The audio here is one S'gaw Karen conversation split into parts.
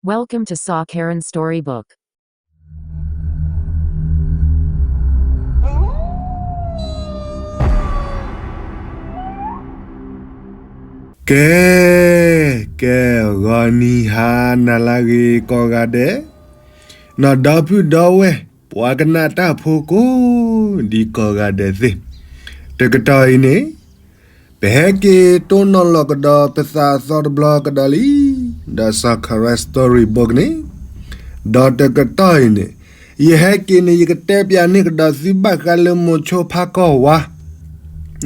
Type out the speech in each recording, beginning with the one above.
Welcome to Sa Karen Storybook. ကဲ, ကဲ, ဂီၤနံၤဟါနၤလၢအဂ့ၤကိးဂၤဒဲး, နီၢ်ဒီပုၢ်ဒီဝဲၢ် ပှၤကနၣ်တၢ်ဖိကိးဒံကိးဂၤဒဲးသ့ၣ်, တကတီၢ်အံၤန့ၣ် ပဟဲက့ၤတိၢ်နီၣ်လီၤကဒီးပသးအသီတဘျီကဒီးလံ, ဒီး Sa Karen Storybook န့ၣ်, ဒီးတကတီၢ်အံၤန့ၣ် ယဟဲက့ၤန့ၣ် ယကတဲပၠးန့ၢ်ကဒီးသုဘၣ်ဃးလၢမိၤဆိဖါကီၢ်ဝါ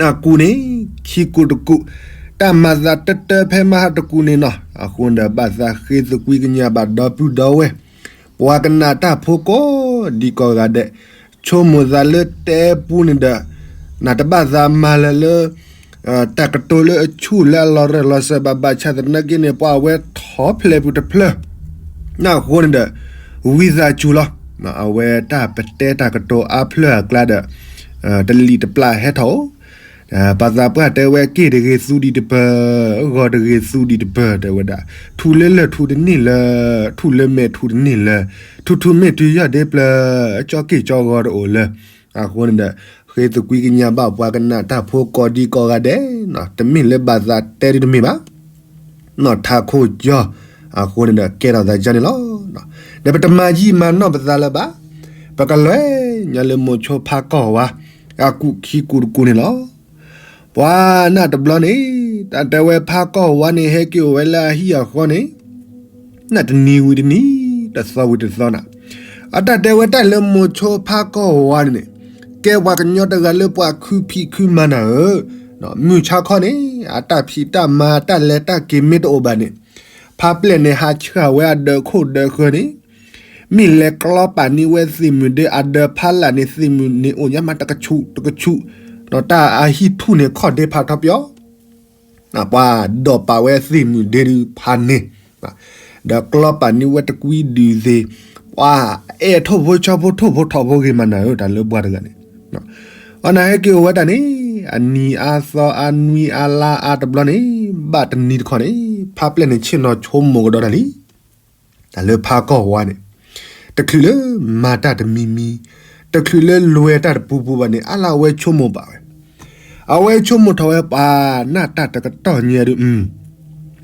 အကူၣ်န့ၣ် ခံကူၣ်တကူၣ်, တၢ်မၤသးတၢတၢဖဲမဟါတကူၣ်န့ၣ်နီၤ, အဃိန့ၣ်ဒီး ဘၣ်သးဃ့သကွံကညးဘၣ်ဒီပုၢ်ဒီဝဲၢ် ပှၤကနၣ်တၢ်ဖိကိးဒံကိးဂၤဒဲး, ဆိကမိၣ်သးလၢတဲပူန့ၣ်ဒီး နတဘၣ်သးမၤလၢၤလၢ တၢ်ကတိၤလၢအဆူၣ်လၢအလီၤရၢၢ်လီၤစၢၤဘၣ်, ဘၣ်ဆၣ်သနာ်က့န့ၣ် ပှၤအဝဲထီၣ်ဖျဲးပူၤတဖျၢၣ်, အဃိန့ၣ်ဒီး ဝံသးစူၤလီၤ. အဝဲတၢ်ပတဲတၢ်ကတိၤအါဖျၢၣ်အကျါဒီး တလံာ်တပျၢ်ဟဲထီၣ်အိၣ်, ပှၤသးပှၢ်တဲဝဲ က့ၢ်တဂ့ၤသူဒံးတပၢၢ်, ဂီၤတဂ့ၤသူဒံးတပၢၢ် တဲဝဲဒၣ်, ထူလၢလၢၢ်ထူတန့ၢ်လၢၤ, ထူလၢမဲာ်ထူတန့ၢ်လၢၤ, ထူထူမ့ၢ်တုၤယီၢ်ဒ့ပျၢၤ, ကၠီက့ၢ်ကၠီဂီၤတအိၣ်လၢၤ. အဃိန့ၣ်ဒီး ဃ့သကွံကညးဘၣ်ပှၤကနၣ်တၢ်ဖိကိးဒံကိးဂၤဒဲး, တမ့ၢ်လၢဘၣ်သးတဲဒ်တမ့ၢ်ဘၣ်, နီၢ်ထးခိၣ်ယီၢ်, အဃိန့ၣ်ဒီး ကဲထီၣ်သးယါန့ၣ်လီၤ. ဒီးပတမၤယံာ်မၤနီၢ်ပသးလၢၤဘၣ်, ပကလဲၤညါလၢမိၤဆိဖါကီၢ်ဝါ အကူၣ်ခံကူၣ်တကူၣ်န့ၣ်လီၤ. ပှၤနၢ်တဘျီန့ၣ် တၢ်တဲဝဲဖါကီၢ်ဝါန့ၣ် ဟဲက့ၤအိၣ်ဝဲလၢအဟံၣ်အဃီန့ၣ် နၢ်တနံၤဝံၤတနံၤ, တသီဝံၤတသီနၤ, အတၢ်တဲဝဲတၢ်လၢမိၤဆိဖါကီၢ်ဝါန့ၣ်န့ၣ် ကဲပှၤကညီတဂၤလၢပှၤခုဖံးခုမၤနၤဧၢ, မုၢ်ဆါခီန့ၣ် အတၢ်ဖံးတၢ်မၤတၢ်လဲၤတၢ်က့ၤမ့ၢ်တအိၣ်ဘၣ်န့ၣ် ဖါပျဲၢ်န့ၣ် ဟးဆှၢဝဲအဒၢးခိၣ်ဒၢးဃၢၤန့ၣ် မ့ၢ်လဲၤကျီပာ်န့ၢ်ဝဲသ့ၣ်မုၢ်ဒ့အဒၢးဖးလၢ်န့ၣ် သ့ၣ်မုၢ်န့ၣ်အိၣ်ညါမးတကဆူးတကဆူး, ဒီးတၢ်အဟံၣ်ထူၣ်န့ၣ်ခီၣ်ဒ့ဖးထီပယီၤ ပှၤဒိးပာ်ဝဲသ့ၣ်မုၢ်ဒ့ဒုးဖးန့ၣ်, ဒီးကျီပာ်န့ၢ်ဝဲတကွံဒုးသ့ၣ်, ပှၤအဲၣ်ထိၣ်ဖိဆီဖိထိၣ်ဖိထီၣ်ဖိဂ့ၤမးနၤဧၢ တၢ်လၢပှၤတဂၤန့ၣ်, အီနၤဟဲက့ၤအိၣ်ဝဲတၢ်န့ၣ် အနံၤအါသီအါနွံအါလါအါတဘျီန့ၣ် ဘၣ်တနံၤတခီန့ၣ် ဖါပျဲၢ်န့ၣ် ဆ့ၣ်နီၤဆိကမိၣ်ကဒီးတၢ်လံ တၢ်လၢဖါကီၢ်ဝါန့ၣ် တချုးလၢမၤတၢ်တမံၤမံၤ, တချုးလၢလွဲၤတၢ်တပူၤပူၤဘၣ်န့ၣ် အါလၢအဝဲဆိကမိၣ်ဘၣ်ဝဲ, အဝဲဆိကမိၣ်ထီၣ်ဝဲပှၤနၢ်တၢ်တကတီၢ်ညါဒုး,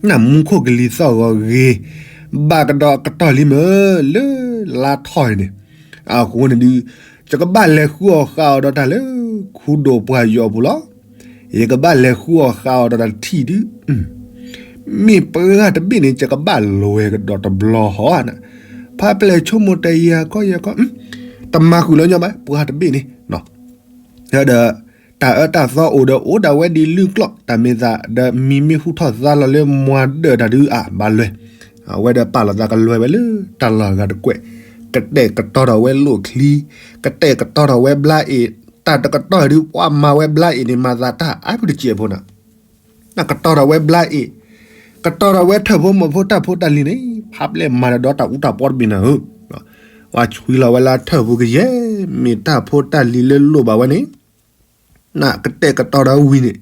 နၢ်မူခိၣ်ကလံၤသီၣ်ဂီၤဂ့ၤ, ဘၣ်ကဒီးအကတီၢ်လံမ့ၢ်လၢလါထီၣ်အံၤန့ၣ်, အဃိန့ၣ်ဒုး ယကဘၣ်လဲၤဃုအီၣ်ဃုအီဒီးတၢ်လၢ ခူဒိၣ်ပှၢ်ယီၤပူၤလီၤ. ယကဘၣ်လဲၤဃုအီၣ်ဃုအီဒီးတၢ်တထံၣ်ဒုး, မ့ၢ်ပှၤတဘ့ၣ်န့ၣ် ယကဘၣ်လဲၤကဒီးတဘျီဟီနၤ, ဖါပျဲၢ်ဆိကမိၣ်တယၤကီယၤကီ, တမၤဃုာ်လၢညီဘၣ် ပှၤတဘ့ၣ်န့ၣ်, ဒီး တၢ်အၢတၢ်သီအိၣ်ဒီးအိၣ်ဒၣ်ဝဲဒ်လုၢ်ကျီၢ် တၢ်မ့ၢ်သးဒီးမံၤမ့ၢ်ဟူထီၣ်သါလီၤလၢမွၤဒၢၣ်တၢ်ဒုးအါဘၣ်လွဲၢ်, အဝဲဒီးပာ်လီၤသးကလွဲၢ်ဝဲလၢတၢ်လီၢ်ဂၤတကွဲး, ကတဲာ်ကတီၤထီၣ်ဝဲလိၣ်ချံ, ကတဲာ်ကတီၤထီၣ်ဝဲဘျါအ့ၣ်, တၢ်တကတီၢ်ဒုးပှၤမၤဝဲဘျါအ့ၣ်န့ၣ် မၤသးတၢ်အါဖုတစဲးဖိနၤ ကတီၤထီၣ်ဝဲဘျါအ့ၣ်, ကတီၤထီၣ်ဝဲထၢၣ်ဖိမိၢ်ဖိတၢ်ဖိတၢ်လံၤန့ၣ် ဖါပျဲၢ်မၤတၢ်ဒီးတၢ်အူတၢ်ပီတဘ့ၣ်နၤဧၢ, ပှၤဆွံလီၤဝဲလၢထၢၣ်ဖိကယဲၢ် မ့ၢ်တၢ်ဖိတၢ်လံၤလၢလိၣ်ဘၣ်ဝဲန့ၣ်, နကတဲာ်ကတီၤဒီးဝံၤန့ၣ်,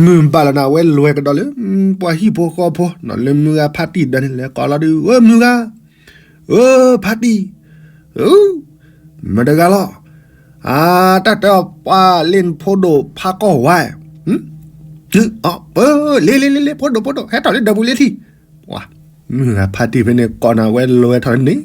မုၢ်ဘၣ်လီၤနၤဝဲလွဲၢ်ကဒီးလၢ ပှၤဟံၣ်ဖိဃီဖိ လၢမုၢ်ဂၤဖါတံၢ်ဒီးန့ၣ် လဲၤကိးလီၤဒုး ဧၢမုၢ်ဂၤ ဧၢ ဖါတံၢ်, မတၤတဂၤလီၤ, အတၢ်တဲအီၤပှၤလ့ၣ်ဖိဒိၣ်ဖါကီၢ်ဝါ, လ့လ့လ့လ့ ဖိဒိၣ်ဖိဒိၣ် ဟဲထီၣ်လၢဒၢးပူၤလ့ထံၣ်, မုၢ်ဂၤဖါတံၢ်ဖဲန့ၣ်ကိးနၤဝဲလွဲၢ်ထီၣ်န့ၣ်,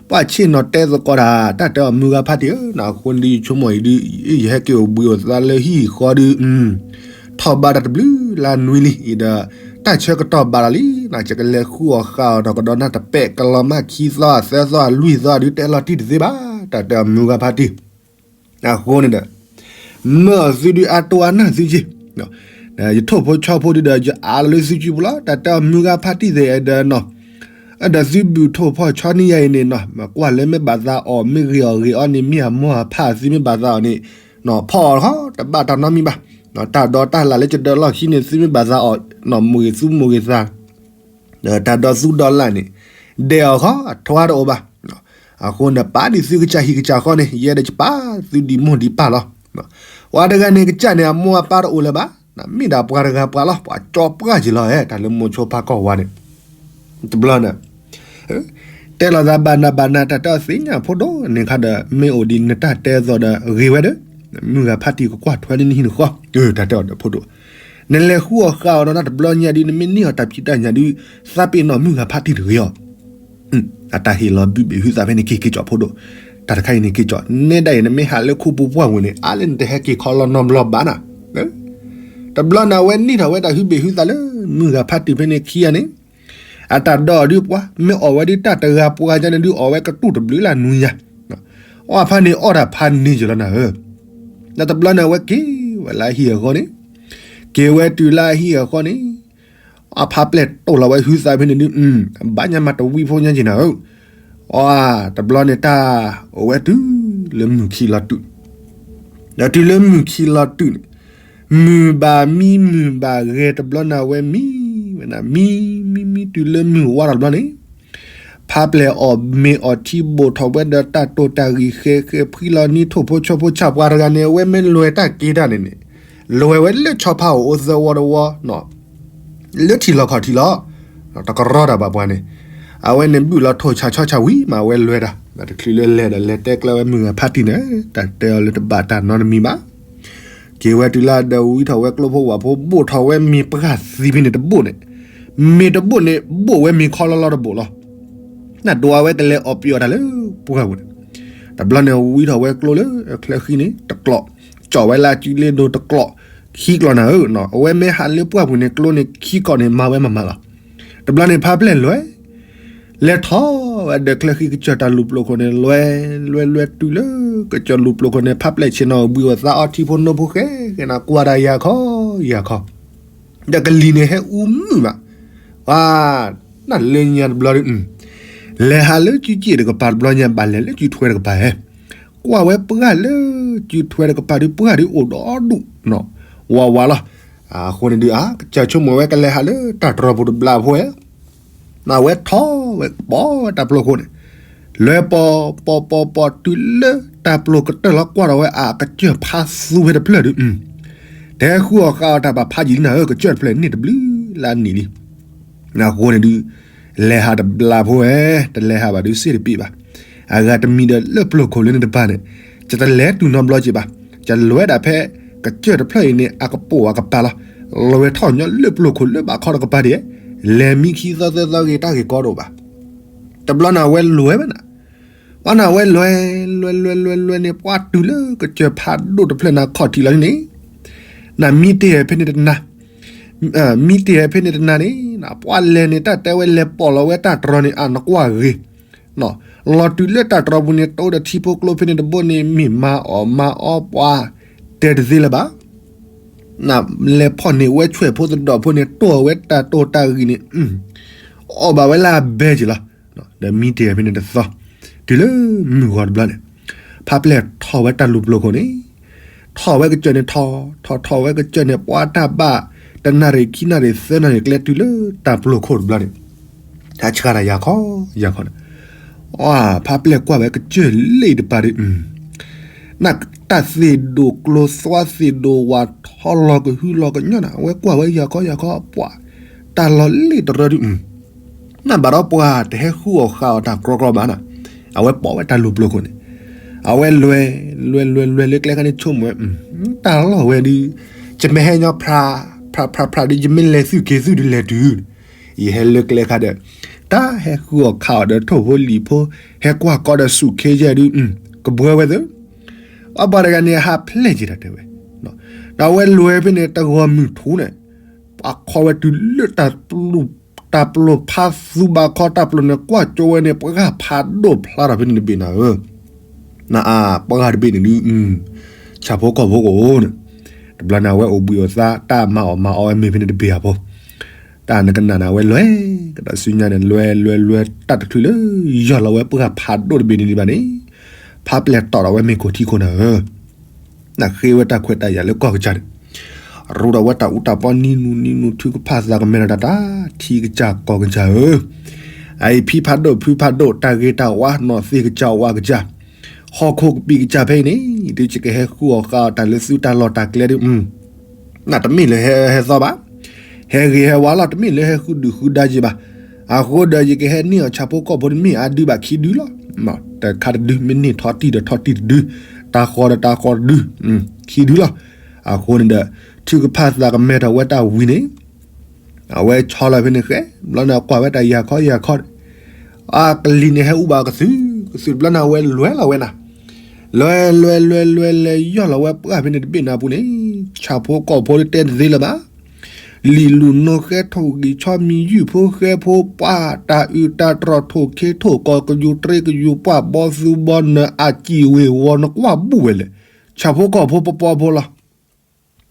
ပှၤဆ့ၣ်နီၤတဲသကိးတၢ် တၢ်တဲအီၤမုၢ်ဂၤဖါတံၢ်ဧၢ, အဃိန့ၣ်ဒုးယဆိကမိၣ်အံၤဒုး ယဟဲက့ၤအိၣ်ဘှံးအိၣ်သါလၢဟံၣ်ဃီဒုး ထီၣ်ဘးတၢ်တဘျုးလါနွံလံအံၤဒီး တၢ်ဆၢကတီၢ်ဘၣ်လီၤလံ, ယကလဲၤဃုအီၣ်ဃုအီဒီးကဒီးနၢ်တပဲာ်ကလီၤမးခံသီသၢသီလွံၢ်သီဒုး တဲလီၤတံၢ်တသ့ဘၣ်, တၢ်တဲအီၤမုၢ်ဂၤဖါတံၢ်, အဃိန့ၣ်ဒီး မၢအီၤသုဒုးအါတိၢ်အါနၢ်သုက့ၤ, ယထိၣ်ဖိဆီဖိဒုးဒီး ယအါလီၤလၢသုစုပူၤလီၤ, တၢ်တဲအီၤမုၢ်ဂၤဖါတံၢ်သ့ၣ်ဒီးနီၤ, အဲၣ်ဒိးသုဘုၣ်ထိၣ်ဖီၣ်ဆီန့ၢ်ယၤအံၤန့ၣ်နီၤ, မ့ၢ်ကွၢ်လၢမ့ၢ်ဘၣ်သးအီၣ် မ့ၢ်ဂ့ၤအီၣ်ဂ့ၤအီန့ၣ် မ့ၢ်အမိၢ်အဖါသုမ့ၢ်ဘၣ်သးအီၣ်န့ၣ်, ဖီၣ်အီၤတခီ တဘၣ်တၢ်နီတမံၤဘၣ်, တၢ်ဒီးတၢ်လၢ်လၢယဒၢးလီၢ်ခံန့ၣ် သုမ့ၢ်ဘၣ်သးအီၣ် မိၢ်ဂ့ၤသူမိၢ်ဂ့ၤသး တၢ်ဒီးသူဒီးလၢ်န့ၣ် ဒဲးအီၤဃီ အထွါတအိၣ်ဘၣ်. အဃိန့ၣ် ပာ်ဒံးသုကစၢ်ဟံၣ်ကစၢ်ဃီန့ၣ် ယဲဒၣ်ယပာ်သုဒံးမိၢ်ဒံးပၢ်လီၤ. ပှၤတဂၤန့ၣ် ကစၢ်န့ၣ် အမိၢ်အပၢ်တအိၣ်လၢၤဘၣ်, မ့ၢ်ဒၣ်ပှၤတဂၤပှၤလီၤ, ပှၤကၠီပှၢ်က့ၤလီၤဧါ, တၢ်လၢမိၤဆိဖါကီၢ်ဝါန့ၣ် တဘျီန့ၣ် တဲလီၤသးဘၣ်နၤဘၣ်နၤ တၢ်တဲအီၤသ့ၣ်ညါဖိဒိၣ်န့ၣ်ခါဒီး မ့ၢ်အိၣ်ဒံးနတၢ်တဲသိးဒီးဂ့ၤဝဲဒီး မုၢ်ဂၤဖါတံၢ်ကကွၢ်ထွဲလၢနဟံၣ်နဃီ တၢ်တဲအီၤဒီးဖိဒိၣ် နလဲၤဃုအီၣ်ဃုအီၣ်ဒီးတၢ်တဘျီညါဒုး နမ့ၢ်န့ၢ်အီၤတၢ်ဖံးတၢ်ညၣ်ဒုး သးပ့ၤနီၣ်မုၢ်ဂၤဖါတံၢ်တဂ့ၤအီၤ အတၢ်ဟ့ၣ်လီၤဘုဘ့ၣ်ဟုသးဖဲန့ၣ်က့ၤက့ၤကၠီၣ်ဖိဒိၣ် တၢ်တခါအံၤန့ၣ်က့ၤကၠီၣ် နဲဒၣ်အံၤ နမ့ၢ်ဟးလၢခိပူၤပှၢ်ပူၤန့ၣ် အါလၢနတဟဲက့ၤခီလီၤနီတဘျီဘၣ်နၤ တဘျီန့ၣ် အဝဲန့ၢ်ထီၣ်ဝဲတၢ်ဟုဘ့ၣ်ဟုသးလၢ မုၢ်ဂၤဖါတံၢ်ဖဲန့ၣ်ခံဂၤန့ၣ် အတၢ်ဒိးအီၤဒုးပှၤ မ့ၢ်အီၣ်ဝဲဒုးတၢ်တဂၤပှၤညါန့ၣ်ဒုး အီၣ်ဝဲကတူၢ်တဘျုးလၢနွံညါ အီၣ်ဖးန့ၣ်အီၣ်တၢ်ဖးန့ၣ်ယလီၤနၤဧၢ ဒီးတဘျီန့ၣ် အဝဲက့ၤဝဲလၢအဟံၣ်အဃီန့ၣ် က့ၤဝဲတုၤလၢအဟံၣ်အဃီန့ၣ် အဖါပျဲၢ်တိၢ်လီၤဝဲဟုသးဖဲန့ၣ်ဒုး ဘၣ်ညါမးတဝံဖိညါက့ၤနၤဧၢ အတဘျီန့ၣ် တၢ်အိၣ်ဝဲတုၤလၢမုၢ်ခံလီၤတုၤ ဒီးတုၤလၢမုၢ်ခံလီၤတုၤန့ၣ် မုၢ်ဘၣ်မံမုၢ်ဘၣ်ဂဲၤတဘျီန့ၣ် အဝဲမံဝဲနၤ မံမံမံတုၤလၢမုၢ်ဝါထီၣ်တဘျီန့ၣ် ဖါပျဲၢ်အီၣ်မ့ၤအီၣ်ထံ ဘိၣ်ထီၣ်ဝဲဒီးတၢ်တိၢ်တၢ်ဂံၢ် ဃဲဃဲဖှံလီၤနံၤ ထိၣ်ဖိဆီဖိဆၣ် ပှၤတဂၤန့ၣ် အဝဲမ့ၢ်လဲၤတၢ်က့ၤတၢ်န့ၣ်န့ၣ် လဲၤဝဲလၢဆီဖါအိၣ်အိၣ်သဝီတဝီ လၢထံလီၢ်ခီၣ်ထံးလီၤ တကရီတၢ်ဘၣ်ပှၤန့ၣ် အဝဲန့ၣ်ဘုၣ်လီၤထိၣ်ဆၣ်ဆီဆၣ်ဝံၤမး အဝဲလဲၤတၢ် တချုးလၢလဲၤဒီးလဲၤတဲကျဲဝဲမုၢ်ဂၤဖါတံၢ်န့ၣ် တၢ်တဲအီၤလၢတဘၣ်တၢ်နီတမံၤဘၣ် က့ၤဝဲတုၤလၢဒီးဝံထီၣ်ဝဲကျိဖိဝၣ်ဖိ ဘိၣ်ထီၣ်ဝဲမ့ၤပှၢ်သံဖဲန့ၣ်တဘိၣ်န့ၣ် မ့ၤတဘိၣ်န့ၣ် ဘိၣ်ဝဲမ့ၤခီလီလီတဘိၣ်လီၤ နဒွးဝဲကလဲၤအီၣ်ပံာ်အီၣ်တၢ်လၢပှၢ်ပူၤန့ၣ် တဘျီန့ၣ်ဝံထီၣ်ဝဲကျိလၢချၢဃံန့ၣ် တကျိး ကၠီၣ်ဝဲလၢအစုလ့ဒိတကျိး ခံကျိးနၤဧၢ အဝဲမ့ၢ်ဟးလၢပှၢ်ပူၤန့ၣ် ကျိန့ၣ်ခံကျိးန့ၣ် မၤဝဲမၤမၤလီၤ တဘျီန့ၣ်ဖါပျဲၢ်လဲၤ လဲၤထီၣ်ဝဲဒီးချၢဃံကစၢၢ်တၢ်လူၤပျိာ်ခိၣ်န့ၣ် လဲၤလဲၤလဲၤတုၤလၢ ကစၢၢ်လူၤပျိာ်ခိၣ်န့ၣ် ဖါပျဲၢ်ဆ့ၣ်နီၤဘှံးအိၣ်သးအီထံဖိနိဖိဃဲဃဲနၤ ကွၢ်တၢ်ယၤခီယၤခီ ဒီးကလံၤန့ၣ်ဟဲအူမုၢ်ဘၣ် ပှၤ နလၢညါတဘျီဒုး လဲၤဟးလၢစုစ့ၣ်တကပၤတဘျီညါ ဘၣ်လဲၤလၢစုထွဲတကပၤဧဲ ကွၢ်ဝဲပှၢ်လၢစုထွဲတကပၤဒုး ပှၢ်ဒုးအိၣ်ဒီဒူၣ် ဝးဝးလီၤ အဃိန့ၣ်ဒုး အကစၢ်ဆိကမိၣ်ဝဲကလဲၤဟးလၢတၢ်တြီၤပူၤတဘျီဖိဧဲ နဝဲထီၣ်ဝဲပိာ်ဝဲတၢ်ပျိာ်ခိၣ်န့ၣ် လဲၤပိာ်ပိာ်ပိာ်ပိာ်တုၤလၢ တၢ်ပျိာ်ကတၢၢ်လီၤကွၢ်ထီၣ်ဝဲအကစၢၢ်ဖါသူဖဲတဖျၢၣ်ဒုး တဟဲဃုအီၣ်ဃုအီၣ်တၢ်ဘၣ်ဖးယံာ်လံနၤဧၢ ကစၢၢ်တဖျၢၣ်န့ၣ်တဘျုးလၢအနံၣ်လံ အဃိန့ၣ်ဒုး လဲၤဟးတဘျီဖိဧဲ တလဲၤဟးဘၣ်ဒုးစ့ၢ်တပ့ၢ်ဘၣ် အဂၤတမံၤဒီးလၢပျိာ်ခိၣ်လၢန့ၣ်တပၤန့ၣ် ယတလဲၤတုၤနီတဘျီက့ၤဘၣ် ယလဲၤဒၣ်ဖဲ ကစၢၢ်တဖျၢၣ်အံၤန့ၣ် အကပိာ်အကပၤလီၤ လဲၤဝဲထီၣ်ညီလၢပျိာ်ခိၣ်လၢဘၣ်ခီတကပၤဒံး လဲၤမံခံသီသၢသီဂ့ၤ တၢ်ဂ့ၢ်ကီတအိၣ်ဘၣ် တဘျီန့ၣ်အဝဲလဲၤဝဲနၤ ပှၤန့ၣ်အဝဲလဲၤ လဲၤလဲၤလဲၤလဲၤန့ၣ် ပှၤတုၤလၢကစၢၢ်ဖးဒိၣ်တဖျၢၣ်န့ၣ်ခီၣ်ထံးလီၤန့ၣ် နမံတ့ၢ်ဖဲန့ၣ်တနၤ မံတ့ၢ်ဖဲန့ၣ်တနၤန့ၣ် ပှၤလဲၤန့ၣ် တၢ်တဲဝဲလဲၤပိာ်လီၤဝဲတၢ်တြီၤန့ၣ် အနကွၢ်ဂ့ၤ လီၤတုၤလၢတၢ်တြီၤပူၤန့ၣ် တိဒီးထံဖိကျိဖဲန့ၣ်တဘိန့ၣ် မ့ၢ်မၤအီၣ်မၤအီပှၤ တဲတသ့လၢၤဘၣ် နလဲၤဖီၣ်န့ၢ်ဝဲဆွဲၣ်ဖိသဒီၣ်ဖိန့ၣ် တိၢ်ဝဲတၢ်တိၢ်တၢ်ဂံၢ်န့ၣ် အီၣ်ဘၣ်ဝဲလၢအဘဲက့ၤလီၤ ဒီးမံတ့ၢ်ဖဲန့ၣ်တသီ တုၤလၢမုၢ်ဂီၤတဘျီန့ၣ် ဖါပျဲၢ်ထီၣ်ဝဲတၢ်လူၤပျိာ်ခိၣ်န့ၣ် ထီၣ်ဝဲကစၢၢ်န့ၣ်ထီၣ် ထီၣ်ထီၣ်ဝဲကစၢၢ်န့ၣ် ပှၤတၢ်ဘၣ် တနၣ်ရံၣ်ခံနၣ်ရံၣ်သၢနၣ်ရံၣ်ကျဲတုၤလၢတၢ်ပျိာ်ခိၣ်တဘျီန့ၣ် တၢ်ဆှၢတၢ်ယၤခီယၤခီန့ၣ် ဖါပျဲၢ်ကွၢ်ဝဲကစၢၢ်လ့ၣ်တပၤဒုး နတၢ်သ့ၣ်ဒိၣ်ကျိသွါသ့ၣ်ဒိၣ်ဝးထီလီၤကဟုလီၤကညီနၤ အဝဲကွၢ်ဝဲယၤခီယၤခီပှၤ တၢ်လီၢ်လ့ၣ်တရၢဒုး နဘၣ်ဒီးပှၤတဟဲဃုအီၣ်ဃုအီၣ်တၢ်ကြီကြီဘၣ်နၤ အဝဲပိာ်ဝဲတၢ်လူၤပျိာ်ခိၣ်န့ၣ် အဝဲလဲၤ လဲၤလဲၤလဲၤလၢကျဲခါန့ၣ်ဆိကမိၣ်ဝဲ တၢ်လီၢ်ဝဲဒုး ယမ့ၢ်ဟဲညီဖြး ဖြးဖြးဖြးဒုး ယမ့ၢ်လဲၤသုးက့ၤသုးဒုးလဲၤတုၤ ယဟဲလၢကျဲခါဒီး တၢ်ဟဲဃုအီၣ်ခးအီၣ်ဒီးထိၣ်ဖိလံာ်ဖိ ဟဲကွၢ်ကီဒီးစူးခ့ယဲၢ်ဒုး ကဘှၢဝဲသ့ ပှၤတဂၤန့ၣ် ဟးဖျဲၣ်က့ၤတၢ်တဲဝဲ ဒီးအဝဲလဲၤဖဲန့ၣ် တဂီၤမုၢ်ထူန့ၣ် ပှၤခီဝဲတုၤလၢ တၢ်ပျိာ်ဖးသူဘၣ်ခီ တၢ်ပျိာ်န့ၣ် ကွၢ်ကၠိဝဲန့ၣ် ပှၤဖးဒိၣ်ဖျါထီၣ်ဖဲန့ၣ်တဘ့ၣ်နၤဧၢ နအါ ပှၤတဘ့ၣ်န့ၣ်ဒုး ဆၣ်ဖိကီၢ်ဖိကအိၣ်န့ၣ် တဘျီန့ၣ် အဝဲအိၣ်ဘှံးအိၣ်သါ တၢ်မၤအီၣ်မၤအီဝဲမ့ၢ်ဖဲန့ၣ်တဘ့ၣ်အဖိ တၢ်နကနၣ်န့ၣ် အဝဲလဲၤ ကဒီးဆူညါန့ၣ် လဲၤလဲၤလဲၤ တၢ်တချုးလၢ ယီၢ်လီၤဝဲပှၤဖးဒိၣ်တဘ့ၣ်န့ၣ်ဒံးဘၣ်န့ၣ် ဖါပျဲၢ်တီၣ်ထီၣ်ဝဲမ့ၢ်ခိၣ်ထံခိၣ်နၤဧၢ နဃ့ဝဲတၢ်ခွဲးတၢ်ယာ်လၢကီၢ်ကစၢ်န့ၣ် ရူးထီၣ်ဝဲတၢ်အူတၢ်ပီနံၤနူနံၤနူ ထုကဖၣ်သးကမဲထီၣ်တၢ်တၢ် ထံကစၢ်ကီၢ်ကစၢ်ဧၢ အအံၤဖံဖးဒိၣ်ဖုဖးဒိၣ် တၢ်ဂ့ၤတၢ်ဝါ နီၢ်သ့ၣ်ကစၢ်ဝါကစၢ် ဟီၣ်ခိၣ်ကပံာ်ကစၢ်ဖဲအံၤန့ၣ် ဒုးယကဟဲဃုအီၣ်ဃုအီၣ်တၢ်လၢသုတၢ်လီၢ်တၢ်ကျဲဒုး နတမ့ၢ်လၢဟဲဟဲသီဘၣ် ဟဲဂ့ၤဟဲဝါလီၤ တမ့ၢ်လၢဟဲဃုဒုၣ်ဃုဒါက့ၤဘၣ် အဃိဒီးယကဟဲန့ၢ်အီၤဆၣ်ဖိကီၢ်ဖိတမ့ၢ်အဒုဘၣ်ခံဒုလီၤ. တခါတဒု မ့ၢ်န့ၢ်ထီတံၢ်ဒီးထီတံၢ်တဒု, တၢ်ဃီဒီးတၢ်ဃီတဒု, ခံဒုလီၤ. အဃိန့ၣ်ဒီး ထုကဖၣ်သးကမဲထီၣ်ဝဲတၢ်ဝံၤန့ၣ် အဝဲဆီလီၤဖဲန့ၣ်ဃဲ ဘျီန့ၣ်ကွၢ်ဝဲတၢ်ယၤခီယၤခီ အကလံၤန့ၣ်ဟဲအူဘၣ်ကသုၣ်ကသုၣ်တဘျီန့ၣ် အဝဲလဲၤလီၤဝဲနၤ, လဲၤလဲၤလဲၤလဲၤလဲၤယီၢ်လီၤဝဲပှၢ်ဖဲန့ၣ်တဘ့ၣ်နၤပူၤန့ၣ် ဆၣ်ဖိကီၢ်ဖိတတဲတသ့လၢၤဘၣ်. လံာ်လူၤနီၢ်ဃဲထိၣ်ဂံၢ်ဆီမံၤယုၢ်ဖိဃဲဖိပှၢ် တၢ်အုးတၢ်တြီၢ်ထိၣ်ခ့ထိၣ်ကီၢ်ကယူၤတြ့ကယူၤပှၢ် ဘီသူဘီနၢၤအစံၣ်ဝ့ၤဝီၤ နကွၢ်ဘူၣ်ဝဲလဲၣ်. ဆၣ်ဖိကီၢ်ဖိပပီဖိလီၤ.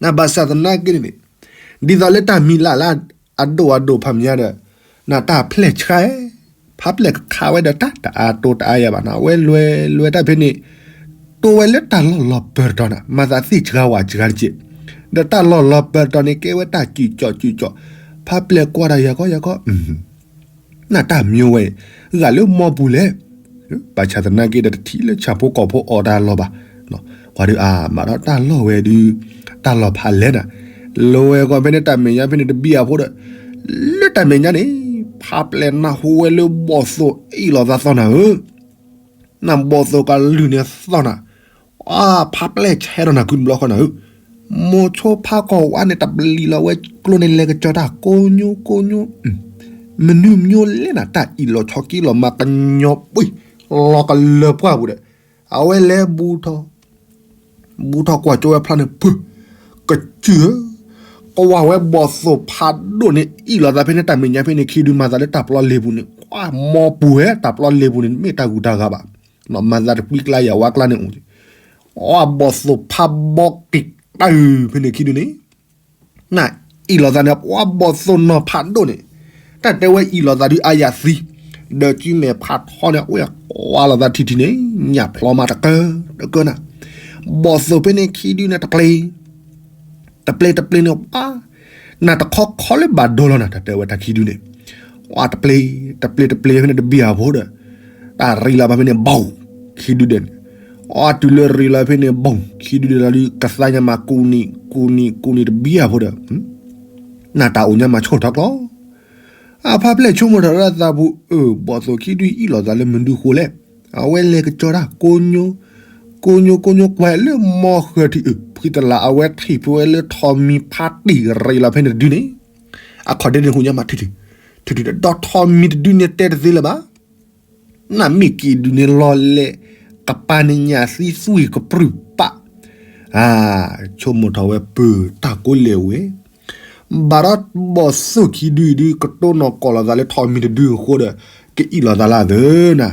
နဘၣ်ဆၣ်သနာ်က့န့ၣ်န့ၣ် ဒ်သိးလၢတၢ်မံၤလၢ်လၢအဒိၣ်အဒိၣ်ဖးမံၤညါဒီး နတၢ်ဖျဲၣ်ဆှါ ဖးပျဲၢ်ကခးဝဲဒီးတၢ်တအါတိတအါယၤဘၣ်နၤ အဝဲလဲၤလဲၤတၢ်ဖဲန့ၣ် တိဝဲလၢတၢ်လီၢ်လီၤပၢၤတတီၤနၤ မၤသးသ့ၣ်စှၤဝဲစှၤတက့ၢ်. ဒီးတၢ်လီၢ်လီၤပၢၤတတီၤန့ၣ် ကဲဝဲတၢ်စံၣ်ကၠီၣ်စံၣ်ကၠီၣ် ဖးပျဲၢ်ကွၢ်တၢ်ယၤခီယၤခီ နတၢ်မံဝဲ ဂာ်လၢမီပူၤလဲၣ်. ဘၣ်ဆၣ်သနာ်က့ဒီးတထံၣ်လၢဆၣ်ဖိကီၢ်ဖိအီၣ်တၢ်လီၢ်ဘၣ်. ပှၤဒုးအါမးဒီးတၢ်လီၢ်ဝဲဒုး တၢ်လီၢ်ဖးလဲၢ်နၤ လဲၤဝဲကီၢ်ဖဲန့ၣ်တၢ်မဲာ်ညါဖဲန့ၣ်တဘံၣ်အဖိဒီး လၢတၢ်မဲာ်ညါန့ၣ် ဖးပျဲၢ်နၢ်ဟူဝဲလၢဘီၣ်သိၣ်အ့ၣ်လိာ်သးသီနၤဧၢ နဘီၣ်သိၣ်ကလုၢ်န့ၣ်သီနၤ, အဖးပျဲၢ်ဆဲးထီၣ်နၤခုတဘျီဃီနၤဧၢ, မိၤဆိဖးကီၢ်ဝါန့ၣ် တပျံၤလီၤဝဲကျိန့ၣ်လဲၤကစီၤတၢ်ကိညိကိညိ, မနုၤမညိလဲၣ်နၤ တၢ်အံၣ်လီၤဆီက့လီၤမၤကညီပှ့ၤ လီၤကလၢၤပှၢ်ပူၤဒီး အဝဲလဲၤဘူးထီၣ် ဘူးထီၣ်ကွၢ်ကၠိဝဲဖျါန့ၣ် ပၢၢ် ကစၢၢ်ဧၢ, ကွၢ်ဝဲဘီၣ်သိၣ်ဖးဒိၣ်န့ၣ် အ့ၣ်လိာ်သးဖဲန့ၣ် တၢ်မဲာ်ညါဖဲန့ၣ် ခံဒုမၤသးလၢတၢ်ပျီလ့ၤပူၤန့ၣ် ကွၢ်မီပူၤဝဲ တၢ်ပျီလ့ၤပူၤန့ၣ် မ့ၢ်တၢ်ဂုၤတၢ်ဂၤဘၣ်, မၤသးတကွံကျါယၤဝါကျါန့ၣ်အိၣ်, အဘီၣ်သိၣ်ဖးဘီက့ၤတၢ်ဖဲန့ၣ်ခံဒုန့ၣ် နအ့ၣ်လိာ်သးန့ၣ် ပှၤဘီၣ်သိၣ်နီၢ်ဖးဒိၣ်န့ၣ် တၢ်တဲဝဲအ့ၣ်လိာ်သးဒုးအါယၤသံ, ဒီးကုမဲာ်ဖးထီန့ၣ် အဝဲကွၢ်လိာ်သးထံထံန့ၣ် ညၣ်ဖျီမးတကၢတကၢနၤ, ဘီၣ်သိၣ်ဖဲန့ၣ်ခံဒုန့ၣ်တပျ့ၤ တပျ့ၤတပျ့ၤန့ၣ် ပှၤ နတခီခီလၢဘၣ်ဒိလီၤနၤ တၢ်တဲဝဲတၢ်ခံဒုန့ၣ်, ပှၤတပျ့ၤ တပျ့ၤတပျ့ၤဖဲန့ၣ်တဘံၣ်အဖိဒီး တၢ်ရံးလီၤဘၣ်ဖဲန့ၣ် ဘီၣ် ခံဒုဒဲးန့ၣ်, အတုၤလၢရံးလီၤဖဲန့ၣ် ဘီၣ် ခံဒုဒဲးလီၤဒုး ကသါညါမးကူနံၣ် ကူနံၣ် ကူနံၣ်တဘံၣ်အဖိဒီး နတၢ်အိၣ်ညါမးဆိၣ်ထီၣ်ကျီ အဖါပျဲၢ်ဆိကမိၣ်ထီၣ်ရၣ်သးပူၤ အၢ ဘီၣ်သိၣ်ခံဒုအ့ၣ်လိာ်သးလၢမနုၤဃိလဲၣ်, အဝဲလဲၤကစီၤတၢ်ကိညိ ကိညိကိညိကွၢ်လၢမီဃၢၤထံးအုး ဖှံသလၣ်အဝဲထံၣ်ဖဲဝဲလၢထိးမံၤဖးတံၢ်ရံးလီၤဖဲန့ၣ်တဒုန့ၣ်, အခီၣ်ဒ့န့ၣ်ဟူညါမးထံထံ, ထံထံဒီးထိးမံၤတဒုန့ၣ်တဲတသ့လၢၤဘၣ် နမ့ၢ်က့ၤဒုးန့ၣ်လီၤလဲၣ်, ကပၤန့ၣ်ညၣ်သံသွံၣ်ကပြုၢ်ပာ်, ဆိကမိၣ်ထီၣ်ဝဲပၢၢ်တၢ်ကိးလဲၣ်ဝဲ, ဘၣ်ဒီးဘီၣ်သိၣ်ခံဒုအံၤဒုး ကတိၢ်နီၣ်ကိးလိာ်သးလၢထိးမံၤတဒုအဃိဒီး ကအ့ၣ်လိာ်သးလၢအသၢနၤ,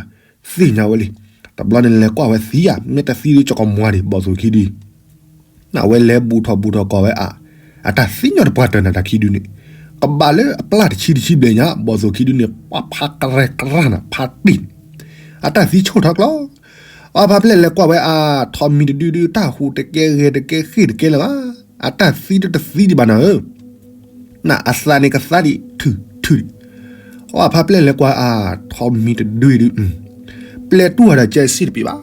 သ့ၣ်ညါဝဲလံ, တဘျီန့ၣ်လဲၤကွၢ်ဝဲသံဧါ မ့ၢ်တသံဒုးကကမွၤဒံး ဘီၣ်သိၣ်ခံဒု အဝဲလဲၤဘူးထီၣ်ဘူးထီၣ်ကီးဝဲအါ, အတၢ်သံညီတပှၢ်တၢၢ်နၤတၢ်ခံဒုန့ၣ်, ကဘၣ်လၢအပျၢ်တဆံတဆံဘျဲၣ်ညါ ဘီၣ်သိၣ်ခံဒုန့ၣ် ပှၤဖးကရဲၣ်ကရၢ်နၤ ဖးတံၢ်န့ၣ်, အတၢ်သံဆိၣ်ထီၣ်ကျီ, အဖါပျဲၢ်လဲၤကွၢ်ဝဲအါ, ထိးမံၤတဒုဒုး တၢ်ဟူးတကဲဂဲၤတကဲဃ့ၢ်တကဲလၢၤဘၣ်, အတၢ်သံတတသံဒံးဘၣ်နၤဧၢ နအသးန့ၣ်ကသါဒံး ထုးထုးဒံး, အဖါပျဲၢ်လဲၤကွၢ်အါ, ထိးမံၤတဒုဒုး, ပျဲၢ်တူၢ်အီၤဒီးကဲစ့ၢ်တပံၤဘၣ်,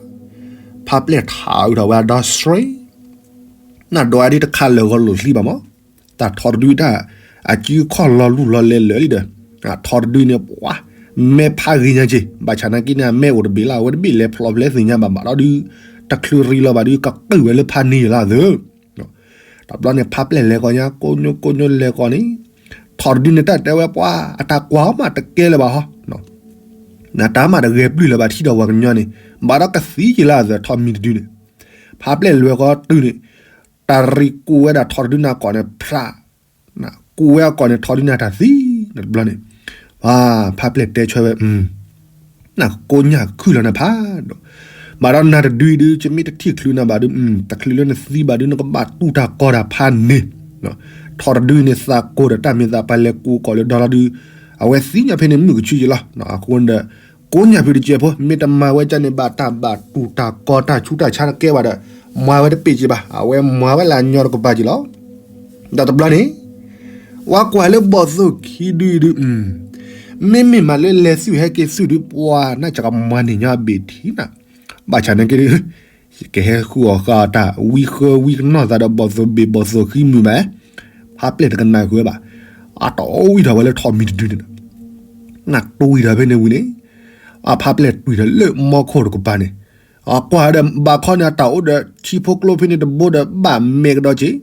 ဖါပျဲၢ်ထးအုးထီၣ်ဝဲအဒီဆှ့, နဒိးအဒံးတခါလၢာ်ဂီၤလိာ်သံဘၣ်မး, တၢ်ထိးတဒုတၢ်, အစုခီၣ်လီၤလူၢ်လီၤလဲၤလၢာ်လံဒီး, ထိးတဒုန့ၣ် ပှၤ, မဲာ်ဖးဂ့ၤညါက့ၤ, ဘၣ်ဆၣ်နာ်က့န့ၣ် အမဲာ်အိၣ်တဘ့ၣ်လၢ် အဝဲတဘ့ၣ်လဲၤဖျိးဖျဲးသ့ၣ်ညါဘၣ် ဘၣ်ဒီးဒုး, တချုးရံးလီၤဘၣ်ဒုး ကကုၢ်ဝဲလၢဖးန့ၢ်ယလၢ်သၢ တဘျီန့ၣ် ဖါပျဲၢ်လဲၤကီးညါ ကိညိကိညိလဲၤကီးန့ၣ်, ထိးတဒုန့ၣ် တၢ်တဲဝဲပှၤ အတၢ်ကွၢ်အီၤမးတကဲလၢၤဘၣ်ဟီ, နတၢ်မးတဂဲၤပျုၢ်လၢၤဘၣ်ထံၣ်ဒီးပှၤကညီန့ၣ်, ဘၣ်ဒီးကသံက့ၤလၢအသၢထိးမံၤတဒုန့ၣ်, ဖါပျဲၢ်လဲၤကီးတုၤန့ၣ်, တၢ်ရံးကူးဝဲဒၣ်ထိးတဒုန့ၣ်အကိာ်န့ၣ် ဖြး ကူးဝဲအကိာ်န့ၣ် ထိးဒုန့ၣ်တၢ်သံ, တဘျီန့ၣ်, ဖါပျဲၢ်တဲဆွဲဝဲ, နကိညၣ်ခုၣ်လီၤနဖး, ဘၣ်ဒီးနၤတဒုဒုး ယမ့ၢ်တထံၣ်ချုးနၤဘၣ်ဒုး, တချုးလၢနသံဘၣ်ဒုး နကဘၣ်တူၢ်တၢ်ကီတၢ်ဖးန့ၣ်, ထိးတဒုန့ၣ်သးကိးဒီးတၢ်မ့ၢ်သးပှၤလဲၤကူးကိာ်လၢဒီလီၤဒုး, အဝဲသံညါဖဲန့ၣ်မုၢ်ကဆူယလီၤ, အဃိဒီး, ကိညၣ်ဖုတကဲဖိ မ့ၢ်တမၤဝဲကၢန့ၣ် ဘၣ်တၢ်ဘၣ်တူၢ်တၢ်ကီတၢ်ဆူးတၢ်ဆါတကဲဘၣ်ဒီး, မၤဝဲတပ့ၢ်က့ၤဘၣ် အဝဲမၤဝဲလၢအညီတကပၤက့ၤလီၤ ဒီးတဘျီန့ၣ်, ဝဲကွၢ်လၢဘီၣ်သိၣ်ခံဒုအံၤဒုး, မ့မ့ၢ်မးလၢလဲၤသုးဟဲက့ၤသုးဒုး ပှၤနၢ်စကမၤန့ၢ်ညီအဘ့ၣ်ထံနၤ, ဘၣ်ဆၣ်နာ်က့ဒုး, ယကဟဲဃုအီၣ်ဃာ်အီၤတၢ် ဝံဃၢဝံကနီၢ်သးဒီးဘီၣ်သိၣ်ဘ့ၣ်ဘီၣ်သိၣ်ဃံမုၢ်ဘၣ်, ဖါပျဲၢ်တကနၣ်ဃုာ်ဝဲဘၣ်, အတအီဝံထီၣ်ဝဲလၢထိးမံၤတဒုန့ၣ်ဒီး နတွံၢ်ထီၣ်ဖဲန့ၣ်ဝံၤန့ၣ်, အဖါပျဲၢ်တွံၢ်ထီၣ်လၢမီခိၣ်တကပၤန့ၣ်, အကွၢ်ဒီးဘၣ်ခီန့ၣ် အတၢ်အိၣ်ဒီးထံဖိကျိဖဲန့ၣ်တဘိဒီးဘၣ်မဲာ်ကဒီးက့ၤ,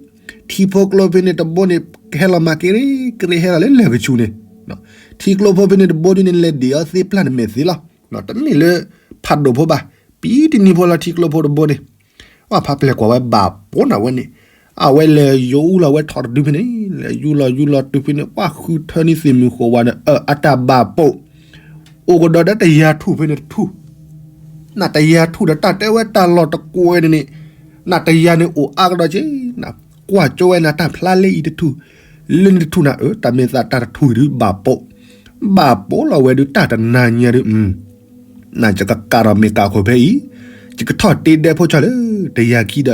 ထံဖိကျိဖဲန့ၣ်တဘိန့ၣ် ကဟဲလီၤမၤကရ့ကရ့ဟဲလီၤလၢလၢၢ်ကဆူးန့ၣ်, ထံကျိဖိဖဲန့ၣ်တဘိဒ်န့ၣ် လဲၤဒံးအီၤသ့ပျၢ်န့ၣ်မဲာ်သ့လီၤ. တမ့ၢ်လၢဖးဒိၣ်ဖိဘၣ်, ပံတနံၤဖိလီၤထံကျိဖိတဘိန့ၣ်, အဖါပျဲၢ်ကွၢ်ဝဲဘၣ်ပိာ်နၤဝဲန့ၣ်, အဝဲလဲၤယူလီၤဝဲထီၣ်တဒုဖဲန့ၣ်, လဲၤယူလီၤယူလီၤတုၤဖဲန့ၣ် ပှၢ်ဃုထၢန့ၢ်သ့ၣ်မုၢ်ဃိးဝါဒီး အတၢ်ဘၣ်ပိာ်, အိၣ်ကဒီးဒီးတယၤထူၣ်ဖဲန့ၣ်တထူၣ်, နတယၤထူၣ်ဒီးတၢ်တဲဝဲတၢ်လီၢ်တကွဲန့ၣ်န့ၣ်, နတယၤန့ၣ်အိၣ်အါကဒီးက့ၤ, နကွၢ်ကၠိဝဲနၤတၢ်ဖျါလၢအံၤတထူၣ်, လၢန့ၣ်တထူၣ်နၤအၢ တၢ်မ့ၢ်သးတၢ်တထူၣ်အံၤဒုးဘၣ်ပိာ်, ဘၣ်ပိာ်လီၤဝဲဒုးတၢ်တနၤညါဒုး နယကကးထီၣ်မ့ၢ်ကးခိၣ်ဖဲအံၤ, ယကထီၣ်တ့ဒဲဖိကၠီၣ်လၢတယၤခံဒီး,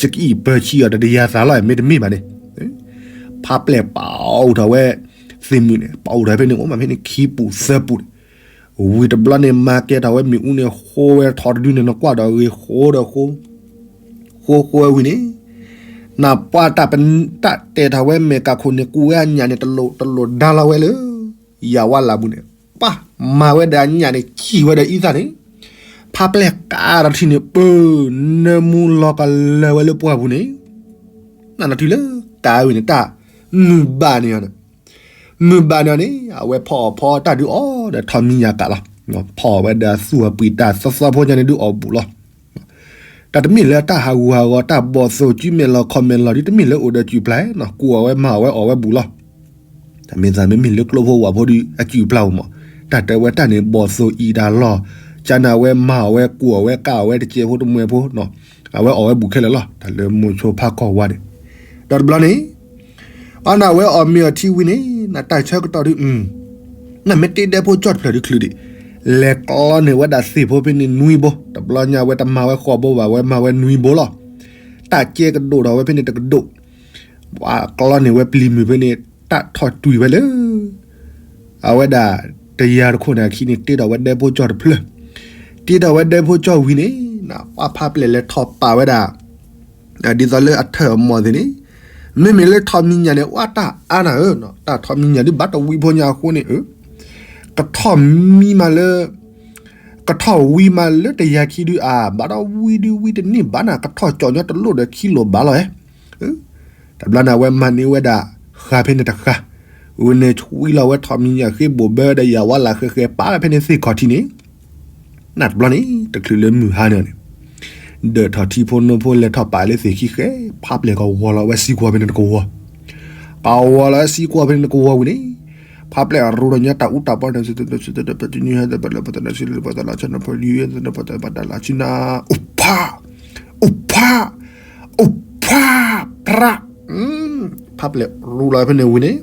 ယကအံၣ်ပၢဆံအီၤဒီးတယၤသးလီၤ မ့တမ့ၢ်ဘၣ်န့ၣ်, ဖါပျဲၢ်ပာ်အိၣ်ထီၣ်ဝဲသ့ၣ်မုၢ်န့ၣ်, ပာ်အိၣ်ထီၣ်ဖဲန့ၣ် အိၣ်မးဖဲန့ၣ်ခံပူၤသၢပူၤန့ၣ်, ဝံၤတဘျီန့ၣ် မၤကဲထီၣ်ဝဲမ့ၣ်အူန့ၣ် ဃိဝဲထီၣ်တဒုန့ၣ် နကွၢ်ဒီးဂ့ၤဃိဒီးဃိ, ဃိဃိဝံၤန့ၣ်, နပှၤတၢ်တဲထီၣ်ဝဲမဲာ်ကးခိၣ်န့ၣ် ကူးဝဲအညၣ်န့ၣ် တလိၣ်တလိၣ်ဒါလီၤဝဲလၢ ယၤဝါလၢ်ပူၤန့ၣ်, ပှၤမၤဝဲဒီးအညၣ်န့ၣ် ကံၣ်ဝဲဒီးအံသၣ်န့ၣ်, ဖါပျဲၢ်ကးထီၣ်ထံန့ၣ် ပၢနၢမူလီၤကလၢၤဝဲလၢပှၢ်ပူၤန့ၣ်, နနထံၣ်လၢကးဝံၤန့ၣ် တၢ်မုၢ်ဘၣ်န့ၣ်အီၤန့ၣ်, မုၢ်ဘၣ်န့ၣ်အီၤန့ၣ် အဝဲဖီအီၣ်ဖီတၢ်ဒုးအီၣ်ဒီးထီးမံညၣ်ကးလီၤ, ဖီအီၣ်ဝဲဒီးအသူၣ်အပှံၤတၢ်သီသီဖိညါန့ၣ်ဒုးအီၣ်ဘူးလီၤ. တၢ်တမ့ၢ်လၢတၢ်ဟးဂူာ်ဟးဂီၤ တၢ်ဘီၣ်သိၣ် ကၠူမဲာ်လီၤခီၣ်မဲာ်လီၤဒုး တမ့ၢ်လၢအိၣ်ဒီးကုၢ်ပျၢ်နီၤ ကူးအီၣ်ဝဲမၤအီၣ်ဝဲအီၣ်ဝဲဘူးလီၤ. တၢ်မ့ၢ်သးမ့မ့ၢ်လၢကျိဖိဝၣ်ဖိဒုး အကုၢ်ပျၢ်အိၣ်မး, တၢ်တဲဝဲတၢ်န့ၣ် ဘီၣ်သိၣ်အံၤတၢ်လီၢ်, ကၠါန့ၣ်အဝဲမၤအီၣ်ဝဲ ကူးအီၣ်ဝဲကးအီၣ်ဝဲတကဲဖိတမှဲၤဖိ, အဝဲအီၣ်ဝဲဘူးခဲလၢာ်လီၤ. တၢ်လၢမိၤဆိဖးကီၢ်ဝါန့ၣ်, ဒီးတဘျီန့ၣ် အန့ၣ်အဝဲအီၣ်မ့ၤအီထံဝံၤန့ၣ် နတၢ်ဆၢကတီၢ်ဒုး နမ့ၢ်တ့ဒဲဖိကၠီၣ်တဖျၢၣ်ဒုးချုးဒံး, လဲၤကျီန့ၢ်ဝဲဒၣ်သ့ၣ်ဖိဖဲန့ၣ်နွံဘိ, တဘျီညါဝဲတမၤဝဲဃိးဘိဘၣ် ဝဲမၤဝဲနွံဘိလီၤ. တၢ်ကဲကဒိၣ်ထီၣ်ဝဲဖဲန့ၣ်တကဒိၣ်, ပှၤကျီန့ၢ်ဝဲပျံၤမုၢ်ဖဲန့ၣ် တၢ်ထီၣ်တွံၢ်ဝဲလၢ အဝဲဒၣ်တယၤတခိၣ်န့ၣ်အခံန့ၣ် တ့ထီၣ်ဝဲဒဲဖိကၠီၣ်တဖျၢၣ်, တ့ထီၣ်ဝဲဒဲဖိကၠီၣ်ဝံၤန့ၣ် ပှၤဖါပျဲၢ်လဲၤထီၣ်ပာ်ဝဲဒၣ် ဒ်သိးလၢအထၢၣ်အမီၢ်သ့ၣ်န့ၣ်, မ့မ့ၢ်လၢထီးမံညၣ်န့ၣ် ဝဲတၢ်အါနၤဧၢ, တၢ်ထီးမံညၣ်ဒုးဘၣ်တဝံဖိညါအဃိန့ၣ်ဧၢ, ကထီၣ်မံမးလၢ ကထီၣ်ဝံၤမးလၢတယၤခံဒုးအါ, ဘၣ်ဒီးဝံဒုးဝံတန့ၢ်ဘၣ်နၤ, ကထီၣ်ကၠီၣ်ညီတလိၣ်ဒီးခံလိၣ်ဘၣ်လီၤဧဲ. တဘျီန့ၣ် အဝဲမၤန့ၢ်ဝဲဒၣ်ဃါဖဲန့ၣ်တဃါ, ဝံန့ၣ်ဆွံလီၤဝဲထီးမံညၣ်ဃ့ဘိၣ်ဘၢဒီးယၤဝါလၢ်ဃဲဃဲပာ်ဖဲန့ၣ်သ့ၣ်ခီၣ်ထံးန့ၣ် နတဘျီန့ၣ် တချုးလၢမုၢ်ဟါန့ၣ်န့ၣ်, ဒၢးထီၣ်ထံဖိနိဖိလဲၤထီၣ်ပာ်လၢသ့ၣ်ခံဃဲ, ဖါပျဲၢ်ကဝီၤလီၤဝဲစံကွီၢ်ဖဲန့ၣ်တကဝီၤ, ကဝီၤလီၤဝဲစံကွီၢ်ဖဲန့ၣ်တကဝီၤဝံၤန့ၣ်, ဖါပျဲၢ်အရူဒီးညါတၢ်အူတၢ်ပီန့ၣ် ပတနံၤဟဲ ပလၢပတနၤဆံလၢပတလၢဆနဖလံ ပတလၢဆန အိၣ်ဖး, အိၣ်ဖး, အိၣ်ဖး, ပြး ဖါပျဲၢ်ရူလီၤဖဲန့ၣ်ဝံၤန့ၣ်,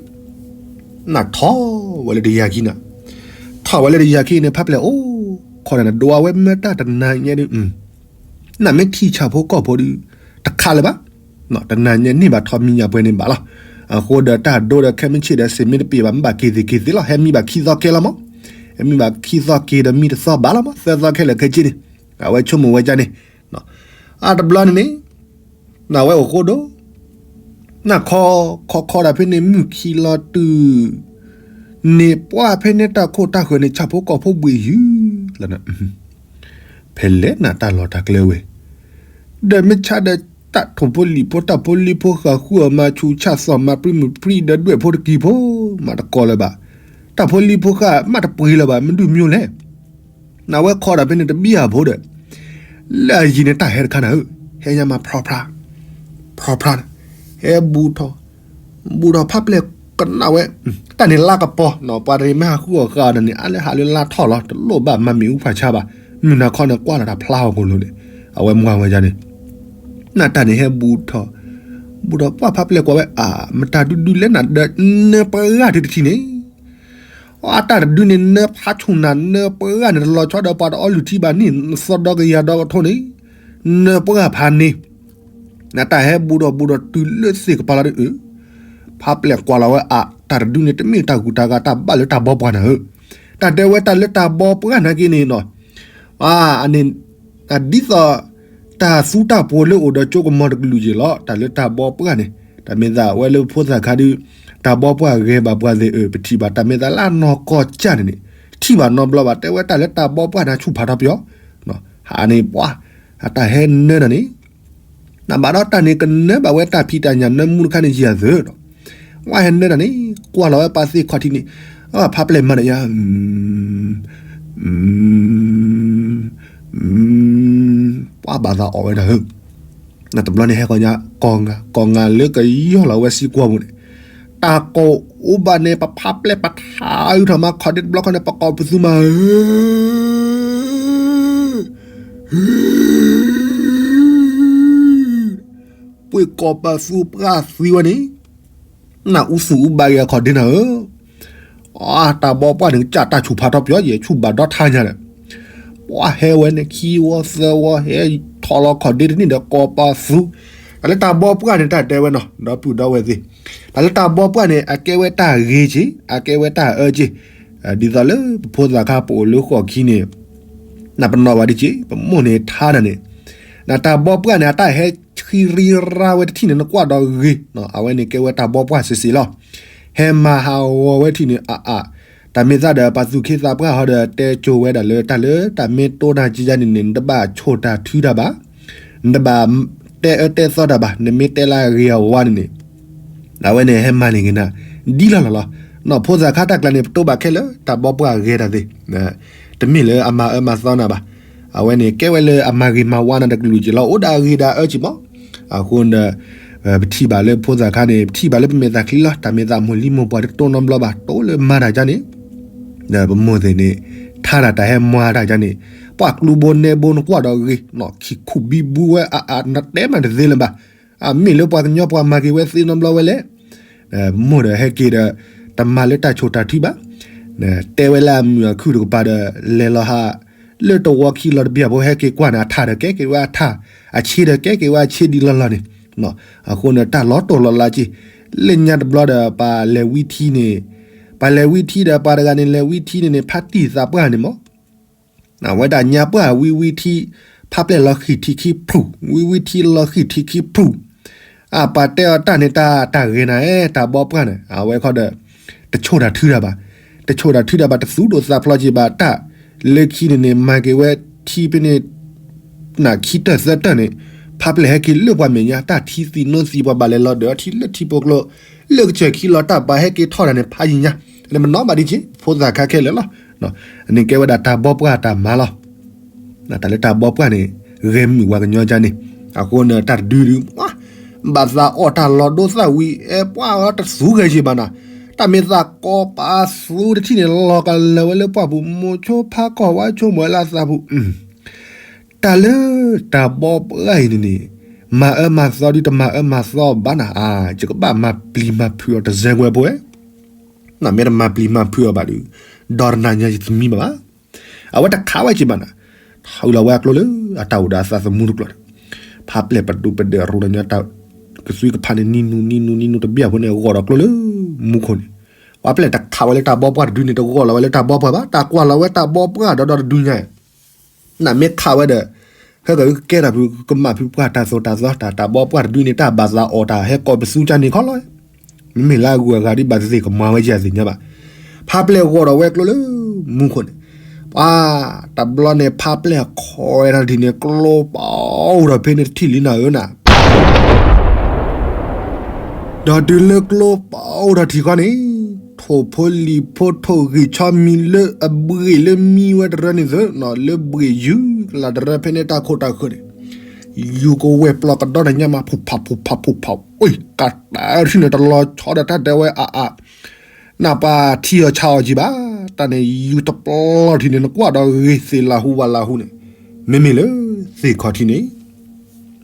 နထီၣ်ဝဲလၢတယၤခံန့ၣ်, ထီၣ်ဝဲလၢတယၤခံန့ၣ် ဖါပျဲၢ်အိၣ်ခိးနၤ ဒွးဝဲမ့ၢ်တၢ်တနၤညါဒုး, နမ့ၢ်ထံၣ်ဆၣ်ဖိကီၢ်ဖိဒုး တခါလၢၤဘၣ်, တနၤညါန့ၢ်ဘၣ်ထီးမံညၣ်ပှဲၤန့ၣ်ဘၣ်လီၤ. အဃိဒီးတၢ်ဒိဒီးခဲမုၢ်ဆ့ၣ်ဒီးစ့ၢ်မ့ၢ်တပ့ၢ်ဘၣ် မ့ၢ်ဘၣ်က့ၤသ့ၣ်က့ၤသ့ၣ်လီၤ. ဟဲမံဘၣ်ခံသီကဲလီၤမး, ဟဲမံဘၣ်ခံသီက့ၤဒီးမံတသီဘၣ်လီၤမး, သၢသီခဲလၢာ်ခဲဆ့န့ၣ်, အဝဲဆိကမိၣ်ဝဲဒ်န့ၣ်, အတဘျီန့ၣ်န့ၣ် နဝဲအိၣ်ဃိဒိၣ်, နခီခီခီဒၣ်ဖဲန့ၣ် မုၢ်ခံလီၤတုၤ န့ၣ်ပှၢ်ဖဲန့ၣ်တၢ်ခိၣ်တၢ်ဃၢၤန့ၣ် ဆၣ်ဖိကီၢ်ဖိဘှံးယုၢ်လီၤ. ဖဲလဲၣ်နတၢ်လီၢ်တၢ်ကျဲဝဲ, ဒီးမ့ၢ်ဆါဒီးတၢ်ထိၣ်ဖိလံၣ်ဖိ တၢ်ဖိလံၤဖိဃာ်ဃုအီၤမၤဆူၣ်ဆၣ်သီၣ်မၤပြံမုၢ်ပြံဒီးဒွဲၣ်ဖိတကံၤဖိ မၤတကီလၢၤဘၣ်, တၢ်ဖိလံၤဖိဃာ်မၤတပှ့ၤလၢၤဘၣ် မ့ၢ်ဒုးမ့ၢ်လဲၣ် နဝဲခီဒၣ်ဖဲန့ၣ်တဘံၣ်အဖိဒီး, လၢအယံၤန့ၣ်တၢ်ဟဲတခါနၤဧၢ, ဟဲညါမးဖြီဖြါ, ဖြီဖြါ, ဟဲဘူးထီၣ်, ဘူးထီၣ်ဖါပျဲၢ်ကနၣ်ဝဲ, တၢ်န့ၣ်လါကပီၤနီၤ ပှၤတရံးမ့ၢ်ဟးဃုအီၣ်ဃာ်အီၤဒီးန့ၣ် အါလၢဟးလၢလါထီၣ်လီၤ တလိၣ်ဘၣ်မၤမ့ၣ်အူဖးဆါဘၣ်, မုၢ်နၤခီန့ၣ်ကွၢ်လီၤတၢ်ဖျါဟီၣ်ခိၣ်လိၤန့ၣ်, အဝဲမွၤဝဲဒ်န့ၣ်, နတၢ်န့ၣ်ဟဲဘူးထီၣ်, ဘူးထီၣ်ပှၢ်ဖါပျဲၢ်ကွၢ်ဝဲအါ မတၤဒုဒုလဲၣ်နၤဒီးနၢပှၢ်ဂၤတထံၣ်န့ၣ် အတၢ်တဒုန့ၣ် နၢဖးဆူၣ်နၤ နၢပှၢ်ဂၤန့ၣ် တလီၤဆီဒီးပှၤတအီလုၢ်ထံဘၣ်န့ၣ် နသီဒီကယၤဒီကထိန့ၣ်, နၢပှၢ်ဖးန့ၣ်, နတၢ်ဟဲဘူးဒီးဘူးဒီးတုၤလၢသ့ၣ်ကပၤလီၤဒီးအၢ, ဖးပျဲၢ်ကွၢ်လီၤဝဲအါ တၢ်တဒုန့ၣ် တမ့ၢ်တၢ်ဂုၤတၢ်ဂၤတၢ်ဘၣ်လၢတၢ်ဘီပှၢ်နၤဧၢ, တၢ်တဲဝဲတၢ်လၢတၢ်ဘီပှၢ်နာ်က့န့ၣ်နီၤ အန့ၣ်, ဒ်သိး တၢ်သူတၢ်ပှိၤလၢအိၣ်ဒီးကၠိကမီၤတကလုာ်က့ၤလီၤ. တၢ်လၢတၢ်ဘီပှၢ်န့ၣ် တၢ်မ့ၢ်သးဝဲလၢဖိသၣ်ခါဒုး တၢ်ဘီပှၢ်ဂဲၤဘၣ်ပှၤသ့ၣ်အၢ ပထံၣ်ဘၣ် တၢ်မ့ၢ်သးလၢအနီၢ်ကီၢ်ကၢ်န့ၣ်န့ၣ်, တထံၣ်ဘၣ်နီတဘျီဘၣ်, တဲဝဲတၢ်လၢတၢ်ဘီပှၢ်န့ၣ် ဆူၣ်ဖးထီပယီၤ, ဟးန့ၣ်ပှၢ်, အတၢ်ဟဲနၢတၢ်န့ၣ်, နဘၣ်ဒီးတၢ်န့ၣ်ကနၢဘၣ်ဝဲတၢ်ဖံးတၢ်ညၣ်နၢမူတခါန့ၣ်ယံာ်အသၢဒီး, ဝဲဟဲနၢတၢ်န့ၣ် ကွၢ်လီၤဝဲပၢ်သ့ၣ်ခီၣ်ထံးန့ၣ်, ဖးပျဲၢ်မၤတယၤ ပှၤဘၣ်သးအီၣ်ဝဲဒၣ်ဧၢ, တဘျီန့ၣ်ဟဲကီၢ်ညါ, ကီၢ်ငါ်လၢကယီၢ်လီၤဝဲစံကွီၢ်ပူၤန့ၣ်, တၢ်ကိးအိၣ်ဘၣ်န့ၣ် ပဖးပျဲၢ်ပထါအုးထီၣ်မးခီၣ်ဒ့တဘျီခီန့ၣ် ပကိးပသူမၤဧၢ ပှ့ၤကိးပသူပှၢ်သံဝဲန့ၣ်, နၢ်အူသူၣ်အူဘၣ်က့ၤအခီၣ်ဒ့နၤဧၢ, တၢ်ဘီပှၢ်န့ၣ် ကစၢ်တၢ်ဆူၣ်ဖးထီပယီၤယဲၢ် ဆူၣ်ဘၣ်ဒီထါညါဒီး, ပှၤဟဲဝဲန့ၣ် ခံဝီသၢဝီ ဟဲထီၣ်လီၤခီၣ်ဒ့တန့ၢ်ဒီးကိးပသူ, တၢ်လၢတၢ်ဘီပှၢ်န့ၣ် တၢ်တဲဝဲနီၤ ဒီပုၢ်ဒီဝဲၢ်သ့ၣ်, တၢ်လၢတၢ်ဘီပှၢ်န့ၣ် အကဲဝဲတၢ်ဂ့ၤက့ၤ အကဲဝဲတၢ်အၢက့ၤ, ဒ်သိးလၢပဖိသၣ်ခါပအိၣ်လၢဃိၣ်ခံန့ၣ် နပနီၣ်ဘၣ်ဒံးက့ၤ ပမိၢ်န့ၣ်ထါနၤန့ၣ်, နတၢ်ဘီပှၢ်န့ၣ် အတၢ်ဟဲဆံရံရါဝဲတထံၣ်န့ၣ် နကွၢ်ဒီးဂ့ၤ, အဝဲန့ၣ်ကဲဝဲတၢ်ဘီပှၢ်စ့ၢ်စ့ၢ်လီၤ. ဟဲမၤဟးဂီၤဝဲထံၣ်န့ၣ် အါအါ, တၢ်မ့ၢ်သးဒီးပှၤသူၣ်က့သးပှၢ်ဟီဒီး တဲကၠိဝဲဒၣ်လၢတၢ်လၢတၢ်မ့ၢ်တိၢ်နၢ်ကံယါန့ၣ်န့ၣ် နတဘၣ်ဆိၣ်တၢ်ထုတၢ်ဘၣ်, နတဘၣ်တဲအၢတဲသီတၢ်ဘၣ်, နမ့ၢ်တဲလၢအဂ့ၤအဝါန့ၣ်န့ၣ် အဝဲန့ၣ်ဟဲမၤန့ၢ်က့ၤနၤ ဒ်လီၢ်လီၢ်လီၤ. နီၢ်ဖိသၣ်ခါတၢ်ကျါန့ၣ် ပတိၢ်ဘၣ်ခဲလၢာ်တၢ်ဘီပှၢ်ဂဲၤတၢ်သ့, တမ့ၢ်လၢအမၤအၢမၤသီနၤဘၣ်. အဝဲန့ၣ်ကဲဝဲလၢအမၤဂ့ၤမၤဝါနၤတကလုာ်က့ၤလီၤ အိၣ်ဒၣ်အဂ့ၤဒၣ်အၢက့ၤမး. အဃိဒီး ပထံၣ်ဘၣ်လၢဖိသၣ်ခါန့ၣ် ပထံၣ်ဘၣ်လၢပမဲာ်သၣ်ချံလီၤ. တၢ်မဲာ်သၣ်မိၢ်လံမိၢ်ပှၢ်တတိၢ်နီတဘျီဘၣ် တိၢ်လၢမၤတၢ်ကါန့ၣ် ပမိၢ်သ့ၣ်န့ၣ် ထါတၢ်တၢ်ဟဲမၤတၢ်ကါန့ၣ် ပှၤကျူဘိနဲဘိနကွၢ်ဒီးဂ့ၤ နီၢ်ခံခူၣ်ဘံဘူဝဲအါအါ နတဲမးတသ့လၢၤဘၣ်. အမ့ၢ်လၢပှၤကညီပှၤမၤက့ၤဝဲသ့နီတဘျီဝဲလဲၣ်. မိၢ်ဒီးဟဲက့ၤဒီး တမၤလၢတၢ်ဆိၣ်တၢ်ထုဘၣ်. တဲဝဲလၢအမုာ်အခုၣ်တကပၤဒီး လဲၤလီၤဟး လၢတဝီခံလီၤတဘျီဖိဟဲက့ၤကွၢ်န့ၣ် အထၣ်ဒီးကဲက့ၤဝဲအထၣ်, အဆ့ဒီးကဲက့ၤဝဲအဆ့ဒ်လီၢ်လီၢ်န့ၣ်. အဃိန့ၣ် တၢ်လီၤတိၢ်လီၤလးက့ၤ လၢညါတဘျီဒီး ပှၤလဲၤဝံထံန့ၣ်, ပှၤလဲၤဝံထံဒီးပှၤတဂၤန့ၣ် လဲၤဝံထံန့ၣ်န့ၣ် ဖါတံၢ်သးပှၢ်န့ၣ်မး အဝဲဒၣ်ညါပှၢ်ဝံဝံထံ, ဖါပျဲၢ်လီၤဃံၢ်ထံခံဖျူၣ်, ဝံဝံထံလီၤဃံၢ်ထံခံဖျူၣ်. အပှၤတဲအီၤတၢ်န့ၣ်တၢ်တၢ်ဂ့ၤနၤဧဲ တၢ်ဘီပှၢ်န့ၣ် အဝဲခီဒီး တဆိၣ်တၢ်ထုတၢ်ဘၣ်, တဆိၣ်တၢ်ထုတၢ်ဘၣ် တသူၣ်ဒိၣ်သးဖျိးက့ၤဘၣ်တၢ်, လၢခံန့ၣ်န့ၣ် မၤက့ၤဝဲထံဖဲန့ၣ် နခံတၢၢ်သၢတၢၢ်န့ၣ် ဖါပျဲၢ်ဟဲက့ၤလၢပှၤမဲာ်ညါ တၢ်ထံသံးနိသံး ပှၤဘၣ်လဲၤလီၤဒၢးထံလၢထံဖိကျိ, လၢကစၢၢ်ခံလီၤတၢ်ပှၤဟဲက့ၤထီၣ်တၢ်န့ၣ် ဖးယံၤညါ, န့ၣ်မနီၤဘၣ်ဒံးက့ၤ ဖိသၣ်ခါခဲလၢာ်လီၤ. အန့ၣ်ကဲဝဲဒၣ်တၢ်ဘီပှၢ်တၢ်မၤလီၤ. တၢ်လၢတၢ်ဘီပှၢ်န့ၣ် ဂဲၤမုာ်ပှၤကညီကါန့ၣ်, အဃိန့ၣ် တၢ်တဒုဒု ဘၣ်သးအီၣ်တၢ်လီၤဒိသၣ်ဝံၤ အဲၣ်ပှၢ်အီၤတသူဂဲၤက့ၤဘၣ်နၤ, တၢ်မ့ၢ်သးကိးပသူတထံၣ်န့ၣ် လီၤကလဲၤဝဲလၢပှၢ်ပူၤ မိၤဆိဖးကီၢ်ဝါဆိမိၢ်လၢသးပူၤ တၢ်လၢတၢ်ဘီပှၢ်အံၤန့ၣ်န့ၣ် မၤအၢမၤသီဒုတမၤအၢမၤသီဘၣ်နၤ, ယကဘၣ်မၤပျံၤမၤဖုးအီၤတစဲးကွဲးဖိဝဲ, နမ့ၢ်တမၤပျံၤမၤဖုးအီၤဘၣ်ဒီး ဒီတနၤညါယသမံဘၣ်ဘၣ်. အဝဲတခးဝဲက့ၤဘၣ်နၤ, ထီၣ်လီၤဝဲအကျိလၢအတၢ်အိၣ်ဒီးအသးသမူတကျိၤဒီး ဖးပျဲၢ်ပဒိၣ်ပဒဲးရူးဒီးညီတၢ် ကသွံကဖးန့ၣ် နံၤနူၤနံၤနူၤနံၤနူၤတဘျီဖိန့ၣ် ဂီၢ်ဒီးကျိလၢမူခိၣ်န့ၣ်, ဖးပျဲၢ်တခးဝဲလၢတၢ်ဘီပှၢ်တဒုန့ၣ် တဂီၢ်လီၤဝဲလၢတၢ်ဘီပှၢ်ဘၣ်, တၢ်ကွၢ်လီၤဝဲတၢ်ဘီပှၢ်ဒီးဒီတဒုညါ နမ့ၢ်ခးဝဲဒီး ဟဲကကဲတၢ်ဖုး ကမၣ်ဖုးပှၢ်တၢ်သိၣ်တၢ်သီ တၢ်တၢ်ဘီပှၢ်တဒုန့ၣ် တၢ်ဘၣ်သးအီၣ်တၢ်ဟဲကိးပသူကါန့ၣ်ခီလီၤ. မ့မ့ၢ်လၢအဂုၤအဂၤဒ်ဘၣ်သ့ၣ်သ့ၣ်ကမၤဝဲကသ့ၣ်ညါဘၣ်. ဖးပျဲၢ်ဂီၢ်ဒီးဝဲကျိလၢမူခိၣ်န့ၣ်, ပှၤတဘျီန့ၣ် ဖးပျဲၢ်ခီဝဲဒၣ်ထံၣ်န့ၣ် ကျိပအိၣ်ဒီးဖဲန့ၣ်တထံၣ်လံနၤဧၢနၤ ဒီးတုၤလၢကျိပအိၣ်ဒီးထံၣ်ဃီန့ၣ်, ထိၣ်ဖိလံၤဖိထိၣ်ဂံၢ်ဆီမံၤလၢအဘှ့ၣ်လၢမံဝဲတရၢန့ၣ်သ့ၣ်နီၤ လၢဘှ့ၣ်ယုၢ်ကလၤတရၢဖဲန့ၣ်တၢ်ခိၣ်တၢ်ဃၢၤန့ၣ်, ယူၤကဝဲၢ်ပျီကဒီနၤညါမး ဖူးဖးဖူးဖးဖူးဖး အိၣ်ကးတၢ်ထံၣ်န့ၣ်တလီၤဆီဒီးတၢ်တဲဝဲအါအါ နပှၤထံၣ်အီၤဆါအီၤကံဘၣ်, တၢ်န့ၣ်ယူၤတပျီထံၣ်န့ၣ် နကွၢ်ဒီးဂ့ၤသ့ၣ်လၤဟူဝးလၤဟူန့ၣ်, မ့မ့ၢ်လၢသ့ၣ်ခီထံၣ်န့ၣ်,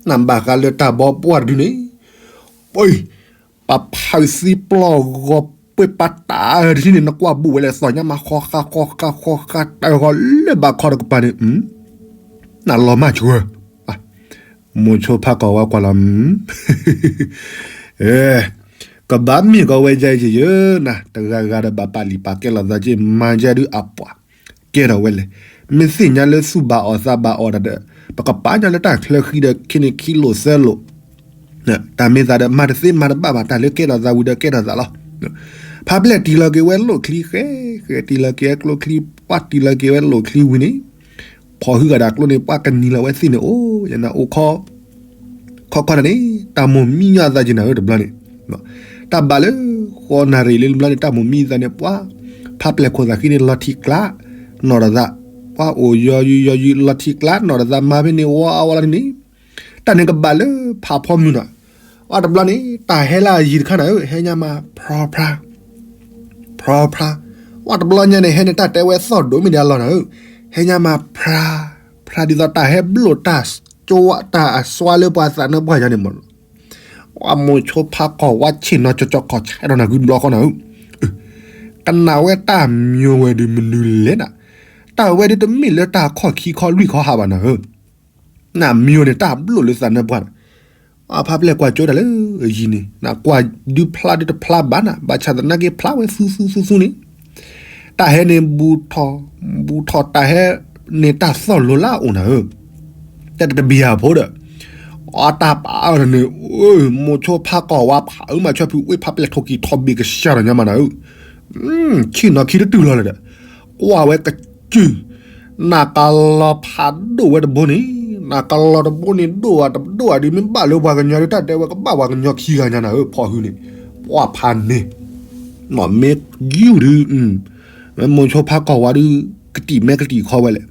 နဘၣ်ဃးလၢတၢ်ဘီပှၢ်တဒုန့ၣ်, ပှၤဖးသံပျီဂီၤပှ့ၤပာ်တၢ်ထံၣ်န့ၣ် နကွၢ်ဘူးဝဲလဲၣ်သီၣ်ညါမး ဃီဃာ်ဃီဃာ်ဃီဃာ်တၢ်ဃီလၢဘၣ်ခီတကပၤန့ၣ်, နလီၤမၢ်ဆှၢ မိၤဆိဖးကီၢ်ဝဲကွၢ်လီၤ, ကဘၣ်မ့ၢ်ကီးဝဲယဲယဲယဲနၤ, တဂၤဂၤဒီးဘၣ်ပာ်လံာ်ပာ်ကဲလိာ်သးက့ မၤယဲဒုးအပှၤကဲထီၣ်ဝဲလဲၣ်. မ့ၢ်သ့ၣ်ညါလၢသူၣ်ဘၣ်အီၣ်သးဘၣ်အီၣ်တၢ်ဒီး ပကပာ်ညါလၢတၢ်ချၢဃံဒီး ခဲန့ၣ်ခံလိာ်သၢလိာ် တၢ်မ့ၢ်သးဒီး မၤတသ့မၤတဘၣ်ဘၣ် တၢ်လၢကဲထီၣ်သးဝံၤဒီးကဲထီၣ်သးလီၤ. ဖါပျဲၢ်တံၢ်လီၤက့ၤဝဲလိၣ်ချံဃဲ ဃဲတံၢ်လီၤက့ၤဝဲကျိချံ ပှၤတံၢ်လီၤက့ၤဝဲလိၣ်ချံဝံၤန့ၣ် ဖီၣ်ဟုဂၤဒၣ်ကျိန့ၣ် ပှၤကနံၤလီၤဝဲသ့ၣ်န့ၣ် အိၣ်ယနၢ်အိၣ်ခီ ခီခီန့ၣ် တၢ်မိၢ်မံညီအသးက့ၤနၤဧၢတဘျီန့ၣ် တၢ်ဘၣ်လၢ ဃီနၣ်ရံၣ်လၢတဘျီန့ၣ် တၢ်မိၢ်မံအသးန့ၣ် ပှၤ ဖါပျဲၢ်ခိၣ်သးဃံန့ၣ် လီၤထံကျါ နီၢ်တသး ပှၤအိၣ်ယီၤယံၤယီၤယံၤ လီၤထံကျါ နီၢ်တသး မၤဖဲန့ၣ် ဝီအဝီလီၤန့ၣ် တၢ်န့ၣ်ကဘၣ်လၢဖးဖီမုၢ်နီၤ အတဘျီန့ၣ် တၢ်ဟဲလၢအယံၤတခါနၤဧၢ ဟဲညါမး ဖြီဖြါ ဖြီဖြါ အတဘျီညါန့ၣ် ဟဲန့ၣ် တၢ်တဲဝဲသီၣ်ဒိၣ်မ့ၢ်ဒၣ်လီၤနၤဧၢ ဟဲညါမး ဖြါ ဖြါ ဒ်သိးတၢ်ဟဲဘျိၣ်တၢ်ကၠိဝါ တၢ်အစွါလၢပှၤသးနၢပှၢ်ယါန့ၣ်မး အမိၤဆိဖးကီၢ်ဝါဆ့ၣ်နီၤကၠီကၠီခီၣ်ဆဲးဒီးနၤဂုၢ်ဘျီဃီနၤဧၢ ကနၣ်ဝဲတၢ်မံၤဝဲဒုးမနုၤလဲၣ်နၤ တၢ်ဝဲဒုးတမ့ၢ်လၢတၢ်ခီၣ်ခံခီလွံၢ်ခီဟးဘၣ်နၤဧၢ နမံၤဝဲန့ၣ် တၢ်ဘျိၣ်လၢသးနၢပှၢ်နၤ အဖါပျဲၢ်ကွၢ်ကၠိတၢ်လၢယံၤန့ၣ် နကွၢ်ဒုးဖျါဒုးတဖျါဘၣ်နၤ ဘၣ်ဆၣ်သနာ်က့ဖျါဝဲသူသူသူသူန့ၣ် တၢ်ဟဲန့ၣ် ဘူးထီၣ် ဘူးထီၣ်တၢ်ဟဲန့ၣ် တၢ်သီၣ်လိၤလၢအအိၣ်နၤဧၢ တၢ်တဘံၣ်ဧါဖိဒီး အတၢ်ပာ်အီၤန့ၣ် မိၤဆိဖးကီၢ်ဝါဖးအုးမး ဆီဖုဝ့ၢ်ဖါပျဲၢ်ထိၣ်ကံၤထီၣ်ဘ့ၣ်ကစၢ်ဒီးညါမးနၤဧၢ ဆ့ၣ်နီၤခံတတုၤလီၤလၢၤဒီး ကွၢ်ဝဲကစုၢ် နကလီၤဖးဒိၣ်ဝဲတဘိန့ၣ် နကလီၤတဘိန့ၣ် ဒိၣ်ဧါတဒိၣ်ဧါဒုး မ့ၢ်ဘၣ်လၢပှၤကညီဒုး တၢ်တဲဝဲကဘၣ်ပှၤကညီခံဂၤညါနၤဧၢ ဖီၣ်ဟုန့ၣ် ပှၤဖးန့ၣ် မ့ၢ်ယူၢ်ဒုး မိၤဆိဖးကီၢ်ဝါဒုး ကတံာ်မဲာ်ကတံာ်ခီဝဲလဲၣ်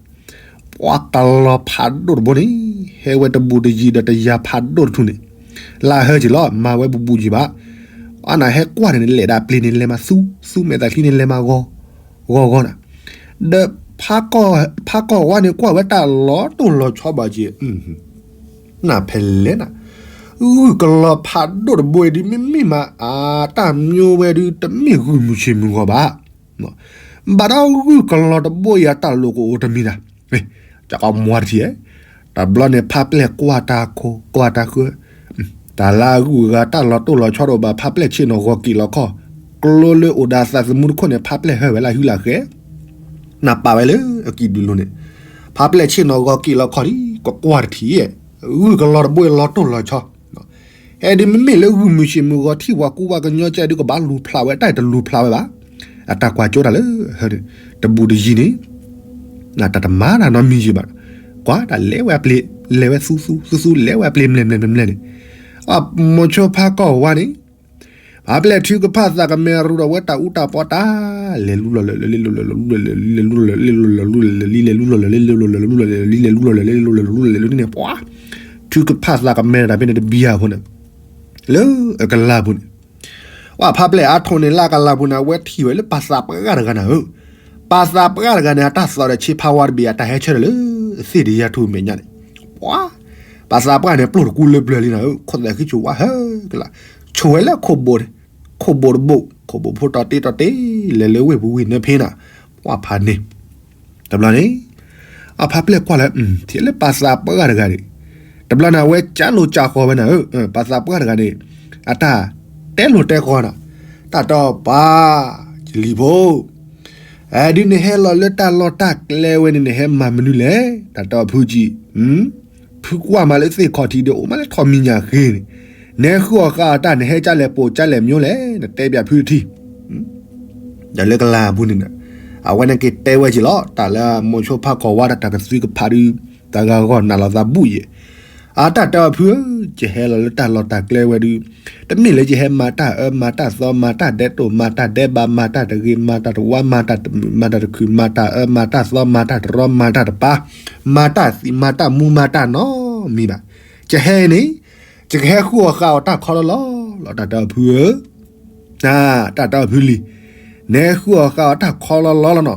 ပှၤကလီၤဖးဒိၣ်တဘိန့ၣ် ဟဲဝဲတဘူးတယံၤဒီးတယၤဖးဒိၣ်တထူၣ်န့ၣ် လၢဟၢက့ၤလီၤ မၤဝဲဘူးဘူးယံၤဘၣ် အနဟဲကွၢ်န့ၣ် လဲၤဒၣ်ပျ့ၤန့ၣ် လဲၤမးသူ သူမဲာ်သးချံန့ၣ် လဲၤမးဂီၤ ဂီၤဂီၤနၤ ဒီး ဖးကီၢ်ဝါန့ၣ် ကွၢ်ဝဲတၢ်လီၤတိၢ်လီၤဆီဘၣ်က့ၤ နဖဲလဲၣ်နၤ ဂုၢ်ကလီၤဖးဒိၣ်တဘိအံၤဒုး မ့မ့ၢ်မး အတၢ်မံၤဝဲဒုး တမ့ၢ်ဂုၢ်မုၢ်ဆ့ၣ်မုၢ်ဂီၤဘၣ် ဘၣ်ဒီးဂုၢ်ကလီၤတဘိအံၤ အတၢ်လိၣ်ကအိၣ်တမံၤဒၣ် ကကီမွၤတထံၣ် တဘျီန့ၣ် ဖါပျဲၢ်ကွၢ်တၢ်ခိၣ် ကွၢ်တၢ်ဃၢ တၢ်လၢအဂုၢ်အဂၤ တၢ်လီၤတိၢ်လီၤဆီတအိၣ်ဘၣ် ဖါပျဲၢ်ဆ့ၣ်နီၤဂီၤက့ၤလီၤခီၣ် ကျိလၢအိၣ်ဒီးသးသမူတခိၣ်န့ၣ် ဖါပျဲၢ်ဟၢဝဲလၢဟုလၢဃဲ နပာ်ဝဲလၢအကံၢ်ဒုးလိၤန့ၣ် ဖါပျဲၢ်ဆ့ၣ်နီၤဂီၤက့ၤလီၤခီၣ်ဒ် ကကွၢ်တထံၣ် ဂုၢ်ကလီၤတဘိအံၤလီၤတိၢ်လီၤဆီ ဟဲဒ်မ့မ့ၢ်လၢဂုၢ်မုၢ်ဆ့ၣ်မုၢ်ဂီၤထံၣ်ပှၤကူပှၤကညီကဲဒုး ကဘၣ်လူၤဖျါဝဲ တၢ်တလူၤဖျါဝဲဘၣ် အတၢ်ကွၢ်ကၠိတၢ်လၢ တဘူးတယံၤန့ၣ် တၢ်တမၤတၢ်နီတမံၤယံၤဘၣ် ကွၢ်တၢ်လဲၤဝဲအပျ့ၤ လဲၤဝဲသူသူ သူသူ လဲၤဝဲအပျ့ၤမျဲၢ်မျဲၢ်မျဲၢ်န့ၣ် မိၤဆိဖးကီၢ်ဝါန့ၣ် ဖါပျဲၢ်ထုကဖၣ်သးကမဲရူဒီးဝဲတၢ်အူတၢ်ပီတၢ် လဲၤလူလီၤလၢ လဲၤလူလီၤလၢ လဲၤလူလီၤလၢ လဲၤလူလီၤလၢ လဲၤလူလီၤလၢ လဲၤလူလီၤလၢ လဲၤလူလီၤလၢန့ၣ် ပှၤ ထုကဖၣ်သးကမဲတၢ်ဖဲန့ၣ်တဘံၣ်ဧါဖိန့ၣ် လၢအကလၤပူၤန့ၣ် ပှၤဖါပျဲၢ်အါထိၣ်န့ၣ် လၢအကလၤပူၤန့ၣ် အဝဲထံၣ်ဝဲလၢပှၤသးပှၢ်တဂၤနၤဧၢ ပှၤသးပှၢ်တဂၤန့ၣ် အတၢ်သီဒီးဆ့ဖးဝါတဘ့ၣ် အတၢ်ဟဲဆၢထၢၣ်လၢသ့ၣ်တယါထူမဲာ်ညါန့ၣ် ပှၤ ပှၤသးပှၢ်န့ၣ် ပျိၢ်တကူလၢပျၢၤလံနၤဧၢ ခိၣ်သဲးဃံဆိၣ်ဝါဟၢကလး ဆိၣ်ဝဲလၢခိၣ်ဘိၣ် ခိၣ်ဘိၣ်တဘိၣ် ခိၣ်ဘိၣ်ဖိတီၤတ့တီၤတ့ လဲၤလၢဝ့ၢ်ပူၤဝံၤနၢဖ့နၤ ပှၤဖးန့ၣ် တဘျီန့ၣ် အဖါပျဲၢ်ကွၢ်လၢ ထံၣ်လၢပှၤသးပှၢ်တဂၤန့ၣ် တဘျီန့ၣ် အဝဲကၠါလိၤကၠါဃီဝဲနၤဧၢ ပှၤသးပှၢ်တဂၤန့ၣ် အတၢ်တဲလိၤတဲဃီနၤ တၢ်တီပၢ် ယလံၤဖိ ဒုးနဟဲလီၤလၢတၢ်လီၢ်တၢ်ကျဲဝဲန့ၣ် နဟဲမၤမနုၤလဲၣ် တၢ်တီဖုကံ ဖုကွၢ်မးလၢသ့ၣ်ခီၣ်ထံးဒီး အိၣ်မးလၢထီၣ်မံၤညၣ်ဃ့န့ၣ် နဟဲဃုအီၣ်ဃာ်အီၤတၢ် နဟဲကၠါလဲၣ်ပိာ်ကၠါလဲၣ်မၠိလဲၣ် နတဲပၠးဖုတထံၣ် ဒီးလၢကလၤပူၤန့ၣ် အဝဲန့ၣ်က့ၤတဲဝဲက့ၤလီၤ တၢ်လၢမိၤဆိဖးကီၢ်ဝါဒီးတၢ်ကသုကဖးဒုး တၢ်ဂၤဂီၢ်နၢ်လီၤသးဘူးယဲၢ် အတၢ်တီဖုဧၢ ယဟဲလီၤလၢတၢ်လီၢ်တၢ်ကျဲဝဲဒုး တမ့ၢ်လၢယဟဲမၤတၢ်အၢမၤတၢ်သီ မၤတၢ်ဒဲးတိၣ် မၤတၢ်ဒဲးဘး မၤတၢ်တဂ့ၤ မၤတၢ်တဝါ မၤတၢ်တမုာ် မၤတၢ်တခုၣ် မၤတၢ်အၢ မၤတၢ်သီ မၤတၢ်တရီ မၤတၢ်တပါ မၤတၢ်သံ မၤတၢ်မူ မၤတၢ်နီတမံၤဘၣ်. ယဟဲအံၤန့ၣ် ယကဟဲဃုအီၣ်ဃာ်အီၤတၢ်ခီလီၤလီၤလီၤ တၢ်တီဖုဧၢ တၢ်တီဖုလံၤ နဟဲဃုအီၣ်ဃာ်အီၤတၢ်ခီလီၤလီၤလီၤ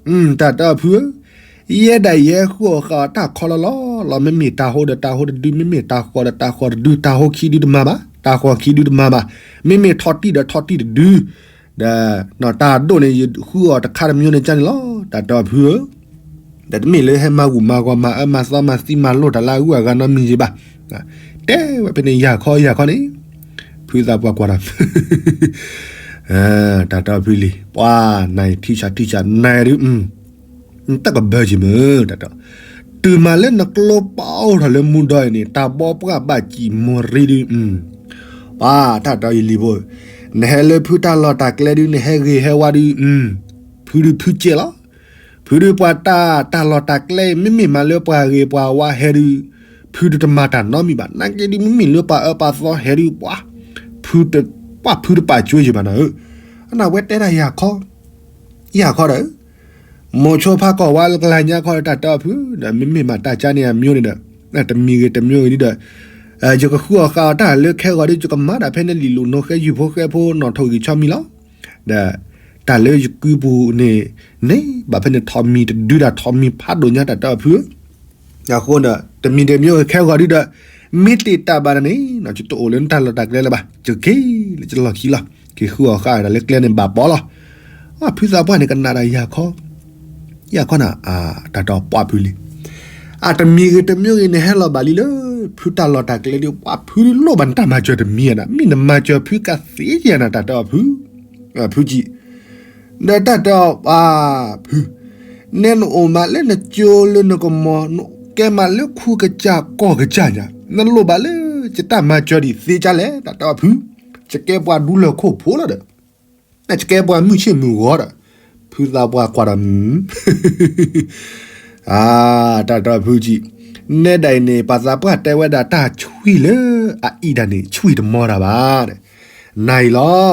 နီၤ တၢ်တီဖုဧၢ ယဲဒၣ်ယဟဲဃုအီၣ်ဃာ်အီၤတၢ်ခီလီၤလီၤလီၤ မ့မ့ၢ်တၢ်ဟိဒီးတၢ်ဟိတဒု မ့မ့ၢ်တၢ်ဃီဒီးတၢ်ဃီတဒု တၢ်ဟိခံဒုတမၤဘၣ် တၢ်ဃီခံဒုတမၤဘၣ် မ့မ့ၢ်ထီၣ်တံၢ်ဒီးထီၣ်တံၢ်တဒု ဒီးတၢ်ဒိၣ်န့ၣ် ယဃုအီၣ်တခါတမံၤန့ၣ်ကန့ၣ်လီၤ တၢ်တီဖုဧၢ ဒီးတမ့ၢ်လၢဟဲမၤဂူာ်မၤဂီၤမၤအၢမၤသီမၤသံမၤလိၣ်တၢ်လၢအဂုၤအဂၤနီတမံၤယံၤဘၣ်. တဲဝဲဖဲန့ၣ်ယၤခီယၤခီန့ၣ် ဖုသးပှၢ်ကွၢ်တၢ် တၢ်တီဖုလံၤ ပှၤနၤထံဆးထံဆးနၤဒုး တၢ်ကဘၢက့ၤမ့ၢ်တၢ်တီ တုၤမၤလၢနကျိပာ်အိၣ်ထီၣ်လၢမူဒီအံၤန့ၣ် တၢ်ဘီပှၢ်ဘၣ်စံၣ်မိၢ်ရံဒုး ပှၤတၢ်တီယလံၤဖိ နဟဲလၢဖုတၢ်လီၢ်တၢ်ကျဲဒုး နဟဲဂ့ၤဟဲဝါဒုး, ဖုဒုးဖုကဲလီၤ. ဖုဒုးပှၤတၢ်တၢ်လီၢ်တၢ်ကျဲအံၤ မ့မ့ၢ်မးလၢပှၤဂ့ၤပှၤဝါဟဲဒုး, ဖုဒုးတမၤတၢ်နီတမံၤဘၣ်. နာ်က့ဒုး မ့မ့ၢ်လၢပှၤအၢပှၤသီဟဲဒုး ပှၤဖုတပာ်ကၠိယံၤဘၣ်နၤဧၢ, အနၢ်ဝဲတဲဒၣ်ယၤခီ, ယၤခီဒီး မိၤဆိဖးကီၢ်ဝါလၢကလၤညါခီဒီး တၢ်တဲအီၤဖုဒီး မ့မ့ၢ်မးတၢ်ကါန့ၣ်အမျိုးန့ၣ်ဒီး တမံၤဂ့ၤတမျိုးဂ့ၤဒုဒီး ယကဃုအီၣ်ဃုအီၣ်တၢ်လၢခဲဂီၤဒု ယကမၤဒၣ်ဖဲန့ၣ် လံာ်လိာ်နိဃဲယုၢ်ဖိဃဲဖိ နီၣ်ထိၣ်ဂံၢ်ဆီမံၤလီၤ. ဒီးတၢ်လၢယကုပူၤန့ၣ် န့ၣ်ဘၣ်ဖဲန့ၣ် ထိးမံၤတဒုဒီး ထိးမံၤဖးဒိၣ်ညါ တၢ်တဲအီၤဖုဧၢ. အဃိဒီး တမံၤတမျိုးဂ့ၤခဲဂီၤဒုဒီး မ့ၢ်တ့ၢ်တၢ်ဘၣ်န့ၣ် ယတအိၣ်လၢနတၢ်လီၢ်တၢ်ကျဲလၢၤဘၣ်, ယက့ၤလၢယလီၢ်ခံလီၤ. က့ၤဃုအီၣ်ဃုအီၣ်တၢ်လၢကျဲန့ၣ်ဘၣ်ပီလီၤ. ဖုသးပှၢ်န့ၣ် ကနၣ်ဒၣ်ယၤခီ, ယၤခီနၤ တၢ်တဲအီၤပှၢ်ဖုလံ. အတမံၤဂ့ၤတမျိုးဂ့ၤ နဟဲလီၤဘၣ်လံလၢ ဖုတၢ်လီၢ်တၢ်ကျဲဒု ပှၤဖုဒုလိၣ်ဘၣ်နတၢ်မၤစၢၤတမံၤဧါနၤ, မ့ၢ်နမၤစၢၤဖုကသ့ဧါနၤ တၢ်တဲအီၤဖု, ဖုကံ ဒီးတၢ်တဲအီၤပှၤဖု, နဲနအိၣ်မးလၢနကၠိလၢနကမီၤ နကဲမးလၢခူကစၢ်ကီၢ်ကစၢ်ညါ, နလိၣ်ဘၣ်လၢယတၢ်မၤစၢၤဒံးသ့ကါလဲၣ် တၢ်တဲအီၤဖု, ယကဲပှၤဒူလၢၢ်ခိၣ်ဖိလီၤဒီး နကဲပှၤမုၢ်ဆ့ၣ်မုၢ်ဂီၤဒီး, ဖုသးပှၢ်ကွၢ်ဒီး တၢ်တဲအီၤဖုကံ, နဲဒၣ်အံၤန့ၣ် ပှၤသးပှၢ်တဲဝဲဒၣ်တၢ်ဆွံၣ်လၢအအံၤဒၣ်န့ၣ် ဆွံၣ်တမီတၢ်ဘၣ်, နၤအံၤလီၤ,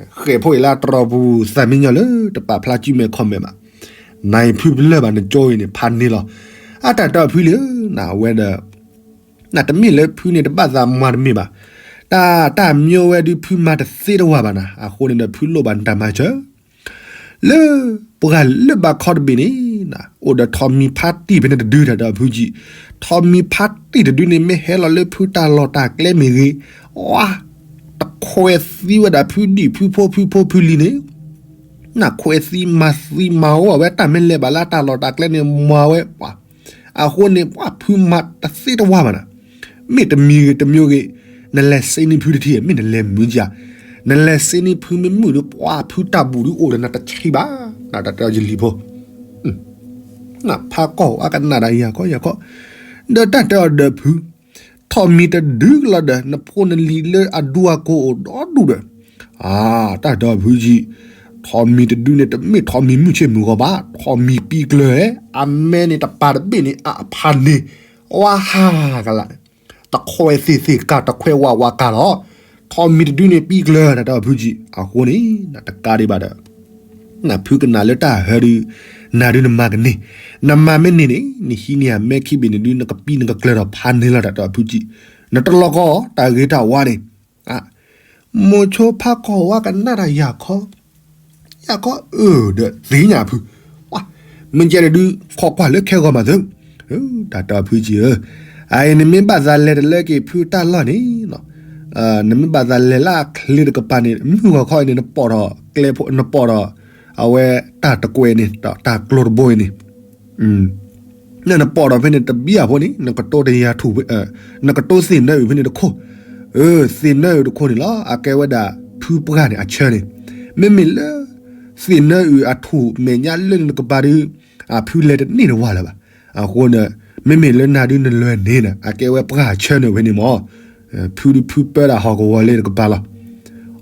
ဃဲၣ်ဖိအံၤလၢတြီၤပူၤ သးမံညီလၢတပာ်ဖျါစုမဲာ်ခီၣ်မဲာ်ဘၣ်, နၤအံၤဖုပလၢၢ်ဘၣ်နကၠိအံၤန့ၣ် ဖးန့ၢ်လီၤ, အတၢ်တဲအီၤဖုလံဧၢ, နဝဲဒီး နတမ့ၢ်လၢဖုန့ၣ်တဘၣ်သးမၤတမ့ၢ်ဘၣ်, တၢ်တၢ်မၠိဝဲဒုးဖုမၤတသ့တဝၢ်ဘၣ်နၤ, အဃိန့ၣ်ဒီးဖုလိၣ်ဘၣ်နတၢ်မၤစၢၤ လၢပှၤလၢဘၣ်ခီတဘ့ၣ်န့ၣ်, အိၣ်ဒီးထိးမံၤဖးတံၢ်ဖဲန့ၣ်တဒု တၢ်တဲအီၤဖုကံ, ထိးမံၤဖးတံၢ်တဒုန့ၣ် မ့ၢ်ဟဲလီၤလၢဖုတၢ်လီၢ်တၢ်ကျဲမ့ၢ်ဂ့ၤ, ဝါ, တခွဲးသံဝဲဒၣ်ဖုဒံၣ်ဖုဖိဖုဖိဖုလံၤန့ၣ်, နခွဲးသံမၤသံမၤဝဲတၢ်မ့ၢ်လဲၤဘၣ်လၢတၢ်လီၢ်တၢ်ကျဲန့ၣ် မၤဝဲပှၤ အဃိန့ၣ် ပှၤဖုမၤတသ့တဝၢ်ဘၣ်နၤ, မ့ၢ်တမံၤဂ့ၤတမံၤဂ့ၤ, နလဲၤစ့န့ၢ်ဖုတထံၣ် မ့ၢ်နလဲၤမုာ်ကါ, နလဲၤစ့န့ၢ်ဖုမ့ၢ်မုာ်ဒီး ပှၤဖုတၢ်ဘူၣ်ဒုအိၣ်ဒီးနတဆံးဘၣ်, နတၢ်တဲအီၤယလံၤဖိ, နဖးကီၢ်အကနၣ်ဒၣ်ယၤခီယၤခီ, ဒီးတၢ်တဲအီၤဒီးဖု ထိးမံၤတဒုကလီၤဒီး နဖိနလံၤလၢအဒူအကိအိၣ်ဒီဒူၣ်ဒီး, တၢ်တဲအီၤဖုကံ, ထိးမံၤတဒုန့ၣ် တမ့ၢ်ထိးမံၤမုၢ်ဆ့ၣ်မုၢ်ဂီၤဘၣ်, ထိးမံၤပံကျၢၤဧဲ, အမဲန့ၣ်တပၤတဘ့ၣ်န့ၣ် အဖးန့ၢ်, ဝါဟးကလး, တခွဲးသ့ၣ်သ့ၣ်ကါ တခွဲးဝးဝးကါလီၤ, ထိးမံၤတဒုန့ၣ်ပံကျၢၤ တၢ်တဲအီၤဖုကံ, အဃိန့ၣ် နတကါဒံးဘၣ်ဒီး နဖုကနၣ်လၢတၢ်ဟၢဒုး, နၤဒုးနမၤကန့ၢ်, နမၤမ့ၢ်န့ၢ်န့ၣ် နဟံးန့ၢ်အမဲခံဘ့ၣ်န့ၣ်ဒုး နကပံနကကျၢၤဒီးဖးန့ၢ်လီၤ တၢ်တဲအီၤဖုကံ, နတလီၤကီတၢ်ဂ့ၤတၢ်ဝါန့ၣ်, မိၤဆိဖးကီၢ်ဝါကနၣ်တၢ်ယၤခီ ယၤခီအၢၣ်ဒီးသ့ၣ်ညါဖု, မ့ၢ်ကဲဒုး ခိးကွၢ်လၢခဲဂီၤမးသု, တၢ်တဲအီၤဖုကံဧၢ, အအံၤနမ့ၢ်ဘၣ်သးလဲၤတလၢက့ၤဖုတၢ်လီၢ်န့ၣ်, နမ့ၢ်ဘၣ်သးလဲၤလၢအချ့တကပၤန့ၣ် မုၢ်ဂီၤခီအံၤန့ၣ် နပိာ်ထီၣ်ကျဲဖိ နပိာ်ထီၣ် အဝဲတၢ်တကွဲးန့ၣ် တၢ်ကျိတဘိအံၤန့ၣ် နနပိာ်ထီၣ်ဖဲန့ၣ်တဘံၣ်အဖိန့ၣ် နကတိတယၤထူၣ်, နကတိသ့ၣ်နၢအုၣ်ဖဲန့ၣ်တခိၣ်, သ့ၣ်နၢအုၣ်တခိၣ်န့ၣ်လီၤ အကဲဝဲဒၣ်ဖုပှၢ်န့ၣ်အဆၢန့ၣ်, မ့မ့ၢ်လၢ သ့ၣ်နၢအုၣ်အထူၣ်မဲာ်ညါလၢန့ၣ်တကပၤဒုး, အဖုလဲၤတန့ၢ်တဝၢ်လၢၤဘၣ်, အဃိန့ၣ် မ့မ့ၢ်လၢနၤဒုးနလဲၤန့ၣ် အကဲဝဲပှၢ်အဆၢန့ၣ်ဝဲန့ၣ်မး, ဖုဒုးဖုပၢဒၣ်ဟီၣ်ကဝီၤလၢတကပၤလီၤ,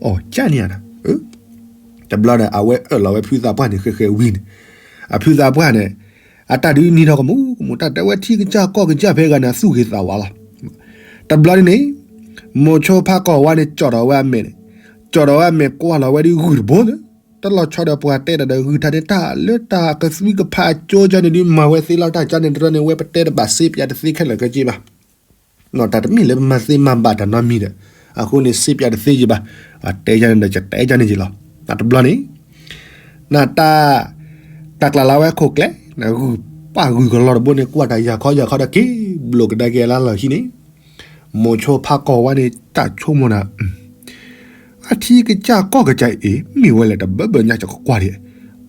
အီၣ်ကၢန့ၣ်ဧါ တဘျီန့ၣ် အဝဲအၢၣ်လီၤဝဲဖုသးပှၢ်န့ၣ် ဃဲဃဲဝံၤန့ၣ်, အဖုသးပှၢ်န့ၣ် အတၢ်ဒုးနံၤထီၣ်ကမူးကမူး တၢ်တဲဝဲထံကစၢ်ကီၢ်ကစၢ်ဖဲဂၤန့ၣ် အသူၣ်ဂ့ၤသးဝါလီၤ. တဘျီန့ၣ် မိၤဆိဖးကီၢ်ဝါန့ၣ် ကၠီၣ်ထီၣ်ဝဲအမဲာ်န့ၣ်, ကၠီၣ်ထီၣ်ဝဲအမဲာ်ကွၢ်လီၤဝဲဒ်ဂုၢ်တဘိလၢ တလီၤဆီဒီးပှၤတဲတၢ်ဒီးဂုၢ်ထါန့ၣ် တၢ်လၢတၢ်ကသွံကဖးအကၠိကၢန့ၣ်ဒုး မၤဝဲသ့လီၤ တၢ်ကၢန့ၣ်တရၢန့ၣ် ဝဲပတဲတဘၣ်စ့ပၠးတသ့ခဲလၢာ်က့ဘၣ် တၢ်တမ့ၢ်လၢပမၤသ့မၤဘၣ်တၢ်နီတမံၤဒီး, အဃိန့ၣ် စ့ပၠးတသ့ယံၤဘၣ်, တဲယၤန့ၣ်ဒီး ယတဲယၤန့ၣ်ယံၤလီၤ. တဘျီန့ၣ် နတၢ် တၢ်ကျးလၢဝဲခိၣ်ကျဲ နဂုၢ်ပၢ်ဂုၢ်ကလီတဘိန့ၣ် ကွၢ်တၢ်ယၤခီယၤခီဒီးက့ၤ ဘျိးကဒါက့ၤလၢလီၢ်ခံန့ၣ်, မိၤဆိဖးကီၢ်ဝါန့ၣ် တၢ်ဆိကမိၣ်နၤ အထံကစၢ်ကီၢ်ကစၢ်အံၤ မ့ၢ်ဝဲလဲၣ်တဘၢဘၢညါ ယကကွၢ်ဒံး,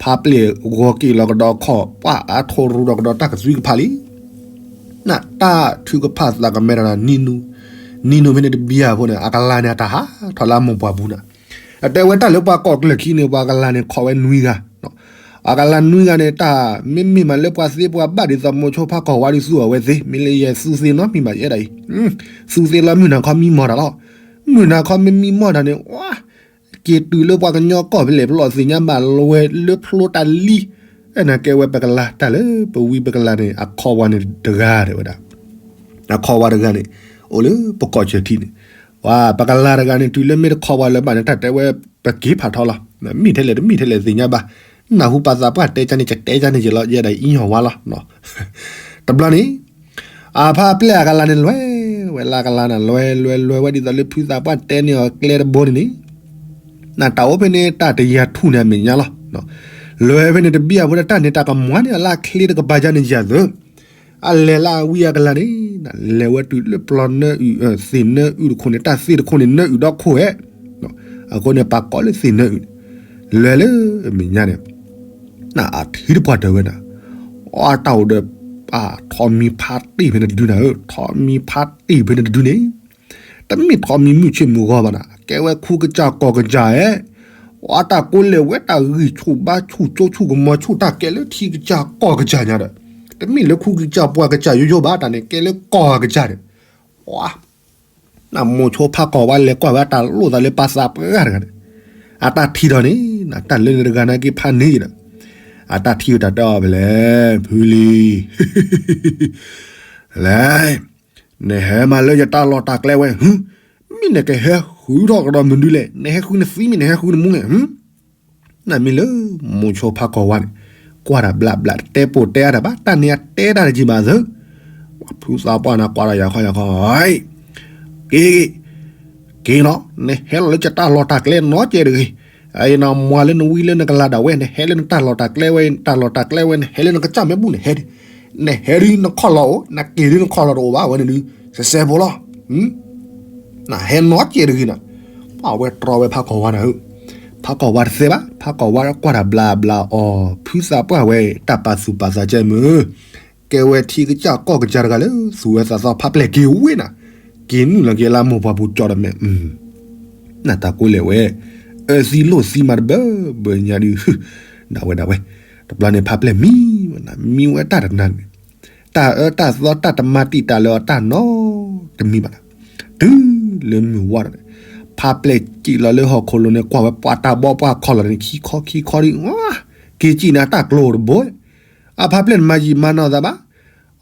ဖးပျ့ၢ်ဂီၤက့ၤလီၤကဒီးခီၣ် ပှၢ်အါထိရူဒီးကဒီးတၢ်ကသွံကဖးလံ. နတၢ်ထုကဖၣ်သးကမဲထီၣ်နၤ နံၤနူၤ, နံၤနူၤဖဲန့ၣ်တဘံယၤဖိန့ၣ် အကလၤန့ၣ် အတၢ်ဟးထီၣ်လၢအမိၢ်ပှၢ်ပူၤနၤ, အတဲဝဲတၢ်လၢပှၤကိးကျၢၢ်ခံန့ၣ် ပှၤကလၤန့ၣ် ခိးဝဲနွံဂၤ အကလၤနွံဂၤန့ၣ် တၢ်မ့မ့ၢ်မးလၢပှၤသ့ပှၤဘၣ်ဒ်သိးမိၤဆိဖးကီၢ်ဝါဒုးသူအီၤဝဲသ့, မ့ၢ်လၢယဲသူသ့နီတမံၤဘၣ်ယဲဒၣ်အံၤ, သူသ့လီၤမုၢ်နၤခီမံမီၢ်တၢ်လီၤ. မုၢ်နၤခီမ့ၢ်မံမီၢ်တၢ်န့ၣ် ဝါ, က့ၤတုၤလၢပှၤကညီကီၢ်ဖဲလဲၣ် ပလီၢ်သ့ၣ်ညါဘၣ် လဲၤဝဲလၢဖျိတၢ်လံ, အဲၣ်နၤကဲဝဲပကလါတၢ်လၢပဝံပကလါန့ၣ် အခီဝါန့ၣ်တဂၤဒၣ်ဝဲဒၣ်, အခီဝါတဂၤန့ၣ် အိၣ်လၢပကီၢ်ဆၢထံန့ၣ်, ပှၤပကလါတဂၤန့ၣ် တုၤလၢမ့ၢ်တခီဝါလၢၤဘၣ်န့ၣ် တၢ်တဲဝဲပက့ၤဖးထီလီၤ, မ့ၢ်ထဲလဲၣ်တမ့ၢ်ထဲလဲၣ်သ့ၣ်ညါဘၣ်, နၢ်ဟူပှၤသးပှၢ်တဲကန့ၣ် ကတဲကန့ၣ်က့ၤလီၤ ယဲဒၣ်အံၤဟီၣ်ဝါလီၤ, တဘျီန့ၣ် အဖါပျဲၢ်အကလါန့ၣ် လဲၤဝဲလၢကလါန့ၣ် လဲၤလဲၤလဲၤဝဲဒ်သိးလၢဖုသးပှၢ်တဲန့ၢ်အီၤကျဲတဘိန့ၣ်န့ၣ်, နတၢ်အိၣ်ဖဲန့ၣ် တၢ်တယၤထူၣ်န့ၣ်အမဲာ်ညါလီၤ, လဲၤဖဲန့ၣ်တဘံၣ်အဖိဒီး တၢ်န့ၣ်တၢ်ကမၤန့ၢ်အီၤလၢအချ့တကပၤယါန့ၣ်ယၤသၢ, အလဲၤလၢအဝံအကလါန့ၣ် လဲၤဝဲတုၤလၢပျီနၢအုၣ် သ့ၣ်နၢအုၣ်တခိၣ်န့ၣ် တၢ်သ့ၣ်တခိၣ်န့ၣ် နၢအုၣ်ဒီခိၣ်ဝဲ, အဃိန့ၣ် ပှၤကိးလၢသ့ၣ်နၢအုၣ်န့ၣ်, လဲၤလၢအမဲာ်ညါန့ၣ် နအထံတပှၢ်တၢၢ်ဝဲနၤ, အတၢ်အိၣ်ဒီး ထိးမံၤဖးတ့ၢ်ဖဲန့ၣ်တဒုနၤဧၢ, ထိးမံၤဖးတ့ၢ်ဖဲန့ၣ်တဒုန့ၣ်, တမ့ၢ်ထိးမံၤမုၢ်ဆ့ၣ်မုၢ်ဂီၤဘၣ်နၤ, ကဲဝဲခူကစၢ်ကီၢ်ကစၢ်ဧဲ, အတၢ်ကိးလဲၣ်ဝဲတၢ်ဂံၢ်ဆူၣ်ဘါဆူၣ်ကၠိဆူၣ်ကမီၤဆူၣ် တၢ်ကဲလၢထံကစၢ်ကီၢ်ကစၢ်ညါဒီး, တမ့ၢ်လၢခူကစၢ်ပှၤကစၢ်ယိယိဘၣ် တၢ်န့ၣ်ကဲလၢကီၢ်ကစၢ်ဒီး, မိၤဆိဖးကီၢ်ဝါလဲၤကွၢ်ဝဲအတၢ်လိၣ်သးလၢပှၤသးပှၢ်တဂၤန့ၣ်, အတၢ်ထံၣ်ဒီးန့ၣ် တၢ်လၢန့ၣ်တဂၤနာ်က့ဖးန့ၢ်ဒီး, အတၢ်ထံၣ်တၢ်တဲအီၤဖဲလဲၣ် ဖုလံၤ လဲၣ်, နဟဲမၤလၢယတၢ်လီၢ်တၢ်ကျဲဝဲ မ့ၢ်နကဟဲဃုထီၣ်ကဒီးမနုၤလဲၣ်, နဟဲဃုနသံမ့ၢ်နဟဲဃုနမူလဲၣ်, နမ့ၢ်လၢ မိၤဆိဖးကီၢ်ဝါန့ၣ် ကွၢ်တၢ်ဘျးဘျး တဲပိာ်တဲအါတၢ်ဘၣ် တၢ်န့ၣ်အတဲတၢ်တက့ၢ်ဘၣ်သၢ, ဖုသးပှၢ်နၤကွၢ်တၢ်ယၤခီယၤခီ, က့ၤ က့ၤနီၤ နဟဲလီၤလၢယတၢ်လီၢ်တၢ်ကျဲနီတစဲးတဂ့ၤ, အအံၤနမၤလၢနဝံလၢနကလၤဒၣ်ဝဲ နဟဲလၢနတၢ်လီၢ်တၢ်ကျဲဝဲ တၢ်လီၢ်တၢ်ကျဲဝဲ နဟဲလၢနကစၢ်မဲာ်ဘူၣ်န့ၣ်ဟဲ, နဟဲဒုးနခီၣ်လီၤအိၣ် နက့ၤဒုးနခီၣ်လီၤတအိၣ်ဘၣ်ဝဲန့ၣ်ဒုး စဲးစဲးဖိလီၤ, နဟဲနီတစဲးတဂ့ၤနီၤ, ပှၤဝဲတြီဝဲဖးကီၢ်ဝါနၤဧၢ, ဖးကီၢ်ဝါတသဲဘၣ် ဖးကီၢ်ဝါကွၢ်တၢ်ဘျးဘျးအီၤ ဖုသးပှၢ်ဝဲ တၢ်ပာ်သူၣ်ပာ်သးကဲမုၢ် ကဲဝဲထံကစၢ်ကီၢ်ကစၢ်တဂၤလၢ သူၣ်ဝဲသးသီ ဖးပျဲၢ်က့ၤဝ့ၢ်နၤ, က့ၤနုာ်လီၤက့ၤလၢမိၢ်ပှၢ်ပူၤကၠီဒီးမဲာ်, နတၢ်ကိးလဲၣ်ဝဲ, အၢသံလိၣ်သံမးတဘၢဘၢညါဒုး, ဒၣ်ဝဲဒၣ်ဝဲ, တဘျီန့ၣ်ဖးပျဲၢ်မံဝဲနၤ မံဝဲတၢ်တနၤန့ၣ်, တၢ်အၢတၢ်သီတၢ်တမၤတံာ်တာ်လၢအီၤတၢ်နီတမံၤဘၣ်နၤ, တုၤလၢမုၢ်ဝါဒီးန့ၣ်, ဖးပျဲၢ်စံၣ်လီၤလၢဟီၣ်ခိၣ်လိၤန့ၣ် ကွၢ်ဝဲပှၤတၢ်ဘီပှၤခီၣ်လီၤန့ၣ် ခံခီခံခီဒုး, က့ၤစံၣ်န့ၣ်အတၢ်ကျိၤတဘိ အဖးပျဲၢ်န့ၣ်မၤယံာ်မၤနီၢ်သးဘၣ်,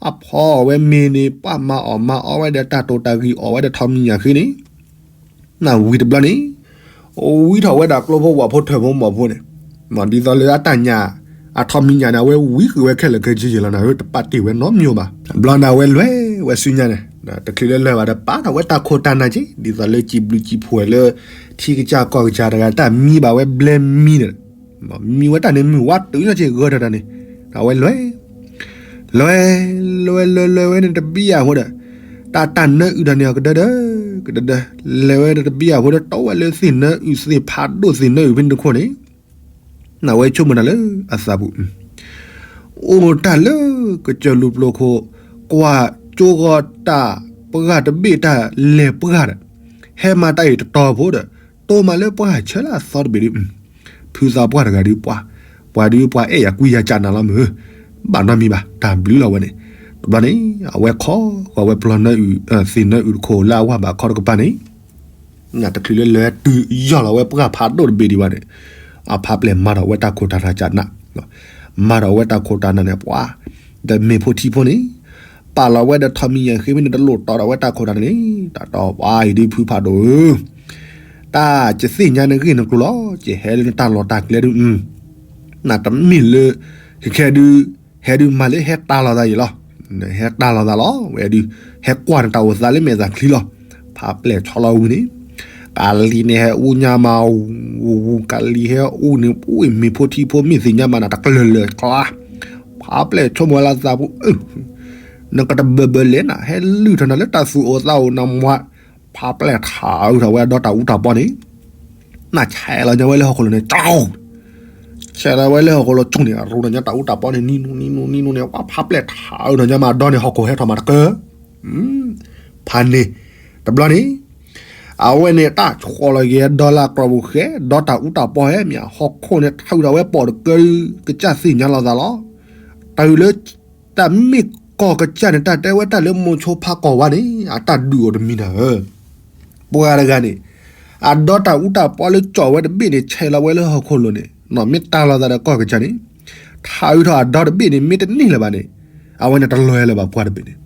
အဖီအီၣ်ဝဲမ့ၤန့ၣ် ပှၤမၤအီၣ်မၤအီဝဲဒီးတၢ်တိၢ်တၢ်ဂံၢ်အီၣ်ဝဲဒီးထီးမံၤညၣ်ဃ့န့ၣ်, နဝံၤတဘျီန့ၣ်, ဝံထီၣ်ဝဲဒၣ်ကျိဖိဝၣ်ဖိထၢၣ်ဖိမီၢ်ဖိန့ၣ်, ဒ်သိးလၢအတၢ်ညၣ်, အထီးမံၤညၣ်န့ၣ် အဝဲဝံဃုာ်ဝဲခဲလၢာ်ခဲဆ့ယဲၢ်လီၤနၤဧၢ တပာ်တ့ၢ်ဝဲနီတမံၤဘၣ်. ဘျီန့ၣ်အဝဲလဲၤဝဲဆူညါန့ၣ်, တချုးလၢလဲၤဘၣ်ဒီးပာ်ထီၣ်ဝဲတၢ်ခိၣ်တၢ်နၢ်က့ ဒ်သိးလၢစံးဘျုးစံးဖှိၣ်လၢ ထံကစၢ်ကီၢ်ကစၢ်တဂၤတၢ်မံဘၣ်ဝဲဘျဲမံန့ၣ်, မံဝဲတၢ်န့ၣ်မုၢ်ဝါတုၤလီၤက့ဂၢၢ်တၢ်န့ၣ်, အဝဲလဲၤ လဲၤလဲၤလဲၤလဲၤဝဲန့ၣ်တဘံၣ်ယၤဖိဒီး, တၢ်တၢ်နၢအုၣ်တၢ်န့ၣ်အကဒၢဒၢ, ကဒၢဒၢ, လဲၤဝဲတဘံၣ်ယၤဖိဒီး တီဝဲလၢသ့ၣ်နၢအုၣ်သ့ၣ်ဖးဒိၣ်သ့ၣ်နၢအုၣ်ဖဲန့ၣ်တခိၣ်န့ၣ်, နဝဲဆိကမိၣ်တၢ်လၢအသးပူၤ, အိၣ်တၢ်လၢကစၢၢ်လူၤပျိၤခိၣ်, ကွၢ်ကၠိဂီၤတၢ်ပှၢ်တဘ့ၣ်တၢ်လဲၤပှၢ်ဒီး, ဟဲမၤတၢ်အံၤတတီၤဖိဒီး, တိၢ်မးလၢပှၢ်ဆၢလၢအသီတဘ့ၣ်ဒုး ဖုသးပှၢ်တဂၤဒုးပှၤ, ပှၤဒုးပှၤအဲၣ်ယၤကွံယၤကၢ်နၤလီၤမုၢ်, ဘၣ်နီတမံၤဘၣ် တၢ်ဘျုးလီၤဝဲန့ၣ်, တဘျီန့ၣ် အဝဲခီဃီၤဝဲပျီနၢအုၣ်သ့ၣ်နၢအုၣ်တခိၣ်လၢအဝၢ်ဘၣ်ခီတကပၤန့ၣ်, တချုးလၢလဲၤတုၤယီၢ်လီၤဝဲပှၢ်ဖးဒိၣ်တဘ့ၣ်ဒံးဘၣ်န့ၣ်, အဖါပျဲၢ်မၤထီၣ်ဝဲတၢ်ခိၣ်တၢ်နၢ်ကၢ်နး, မၤထီၣ်ဝဲတၢ်ခိၣ်တၢ်နၢ်န့ၣ်ပှၤ, ဒီးမ့ၢ်ဖိထံဖိန့ၣ်, ပာ်လီၤဝဲဒီးထီးမံၤညၣ်ဃ့မ့ၢ်န့ၣ်တလိၣ်တီဒီးဝဲတၢ်ခိၣ်တၢ်နၢ်န့ၣ်, တၢ်တီပှၤအံၤဒုးဖုဖးဒိၣ်ဧၢ တၢ်ကသ့ၣ်ညါနဂ့ၢ်နကျိၤလီၤ, ကဟဲလၢနတၢ်လီၢ်တၢ်ကျဲဒုး, နတမ့ၢ်လၢ, ခဲခဲဒုး, ဟဲဒုးမၤလၢဟဲတၢ်လီၤသးယံၤလီၤ, ဟဲတၢ်လီၤသးလီၤ, ဝဲဒုး, ဟဲကွၢ်နတၢ်အိၣ်သးလၢမဲာ်သၣ်ချံလီၤ, ဖါပျဲၢ်ဆီလီၤဝံၤန့ၣ်, ကလံၤန့ၣ်ဟဲအူညါမး, ဝူဝူ ကလံၤဟဲအူန့ၣ် ပူအံၤမ့ၢ်ဖိထံဖိမ့ၢ်သ့ၣ်ညါမးနၤတကျၢၤလၢာ်ကျါ, ဖါပျဲၢ်ဆိကမိၣ်ဝဲလၢသးပူၤ နကတဘၢဘၢလဲၣ်နၤ ဟဲလုၢ်ထီၣ်နၤလၢတၢ်သူၣ်အိၣ်သးအိၣ်နမါ, ဖါပျဲၢ်ထးအုးထီၣ်ဝဲဒီးတၢ်အူတၢ်ပီန့ၣ်, နဆဲးလီၤညါဝဲလၢဟီၣ်ခိၣ်လိၤန့ၣ် ကၠီ, ဆဲးလီၤဝဲလၢဟီၣ်ခိၣ်လိၤကၠီန့ၣ် အရူထီၣ်ညါတၢ်အူတၢ်ပီန့ၣ် နံၤနူနံၤနူနံၤနူန့ၣ် ဝဲဖါပျဲၢ်ထးအုးထီၣ်ညါမးဒီးန့ၣ် ဟီၣ်ခိၣ်ဟဲထီၣ်မးတကၢၢ် ဖးန့ၣ်, တဘျီန့ၣ်, အဝဲန့ၣ်တၢ်ဆီၣ်လီၤက့ၤဒီလၢကျီၢ်ပူၤဃဲ ဒီးတၢ်အူတၢ်ပီဟဲမ့ၢ် ဟီၣ်ခိၣ်န့ၣ်ထးအုးထီၣ်ဝဲပိာ်တကၢၢ် ကစၢ်သ့ၣ်ညါလီၤသးလီၤ, တၢ်အုးလၢ, တၢ်မ့ၢ်ကီၢ်ကစၢ်န့ၣ် တၢ်တဲဝဲတၢ်လၢမိၤဆိဖးကီၢ်ဝါန့ၣ် အတၢ်ဒုးအိၣ်တမံၤနၤဧၢ, ပှၤတဂၤန့ၣ်, အဒီတၢ်အူတၢ်ပီလၢကၠီၣ်ဝဲတဘ့ၣ်န့ၣ် ဆဲးလီၤဝဲလၢဟီၣ်ခိၣ်လိၤန့ၣ်, မ့ၢ်တၢ်လီၤသးဒီးကီၢ်ကစၢ်န့ၣ်, ထးအုးထီၣ်အဒီတဘ့ၣ်န့ၣ် မ့ၢ်တန့ၢ်လၢၤဘၣ်န့ၣ်, အဝဲန့ၣ်တလွဲလၢၤဘၣ်ပှၤတဘ့ၣ်န့ၣ်,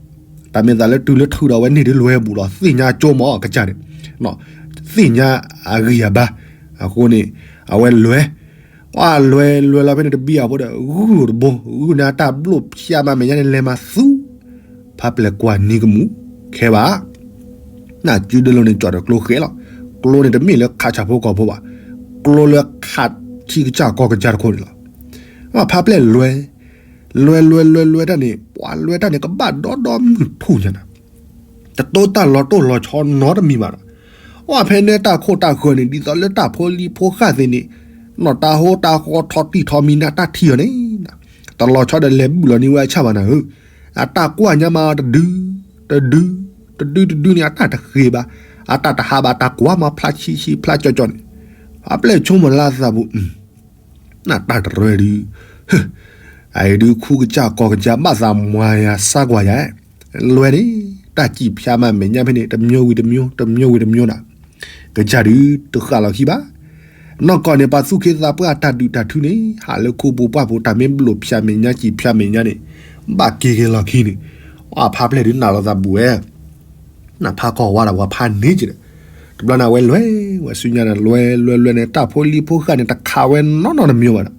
တၢ်မ့ၢ်သးလၢတုၤလၢထုးဒီးအဝဲန့ၢ်ဒ်လွဲဘူးလီၤ သ့ၣ်ညါကၠိမးကစၢ်န့ၣ်, သ့ၣ်ညါအဂံၢ်အဘါ, အဃိန့ၣ်, အဝဲလွဲ, အလွဲလွဲလီၤဖဲန့ၣ်တဘံၣ်အဖိဒီး ဂုၢ်တဘိ, ဂုၢ်န့ၣ်အတၢ်ဘျိၣ်ဖၠးမးမဲာ်ညါန့ၣ် လဲၤမၤသူ ဖးပျဲၢ်ကွၢ်နံၤကမူၣ်, ခဲဘၣ် နၢ်စုဒၢလိၤန့ၣ် ကၠီၣ်ဒီးကျိဃဲလီၤ, ကျိန့ၣ်တမ့ၢ်လၢခးဆၣ်ဖိကီၢ်ဖိဘၣ်, ကျိလၢခးထံကစၢ်ကီၢ်ကစၢ်တခိၣ်န့ၣ်လီၤ. ဖးပျဲၢ်လွဲ, လွဲလွဲလွဲလွဲတၢ်န့ၣ် ပှၤလွဲတၢ်န့ၣ် ကဘၣ်ဒီဒီမုၢ်ထူၣ်ညါနၤ, တတိတၢ်လီၤတိၢ်လီၤဆီနီတမံၤဘၣ်ဒီး, အီၣ်ဖဲန့ၣ်တၢ်ခိၣ်တၢ်ဃၢၤန့ၣ် ဒ်သိးလၢတၢ်ဖိလံၤဖိဃၢ်သ့ၣ်န့ၣ်, နီၢ်တၢ်ဟိတၢ်ဃီထီတံၢ်ထီမံၤန့ၣ် တၢ်ထံၣ်အီၤန့ၣ်, တလီၤဆီဒီးလဲၤဘုၣ်လီၤန့ၢ်ဝဲအဆၣ်ဘၣ်နၤဧၢ, အတၢ်ကွၢ်ညါမးတဒု, တဒု, တဒုတဒုန့ၣ် အတၢ်တဃ့ဘၣ်, အတၢ်တဟးဘၣ် တၢ်ကွၢ်မးဖျါဆံဆံဖျါကၠီကၠီန့ၣ်, ဖးပျဲၢ်ဆိကမိၣ်လၢအသးပူၤ နတၢ်တရၢဒု, အအံၤဒုခူကစၢ်ကီၢ်ကစၢ်ဘၣ်သးမွၤယၤစါကွၢ်ယၤ, လွဲန့ၣ်, တၢ်စံၣ်ဖျါမးမဲာ်ညါဖဲန့ၣ် တမျိုးဝံၤတမျိုး, တမျိုးဝံၤတမျိုးနၤ, ကစၢ်ဒုတဃၣ်လီၤခံဘၣ်. နီၢ်ကီၢ်န့ၣ် ပှၤသူၣ်က့သးပှၢ်တၢ်ဒုၣ်တၢ်ထုန့ၣ် ဟးလၢခိပူၤပှၢ်ပူၤ တၢ်မ့ၢ်ဘျိၣ်ဖၠးမဲာ်ညါစံၣ်ဖျါမဲာ်ညါန့ၣ်, ဘၣ်က့ၤက့ၤလီၤခံန့ၣ်, အဖါပျဲၢ်ဒုနၢ်လီၤသးဘူးဝဲ နဖးကီၢ်ဝါဒီးပှၤဖးန့ၢ်က့ၤဒီး, တဘျီန့ၣ်အဝဲလွဲဝဲဆူညါန့ၣ် လွဲလွဲလွဲန့ၣ် တၢ်ဖိလံၤဖိဃၢ်န့ၣ် တခးဝဲနီနီတမံၤဘၣ်ဒီး,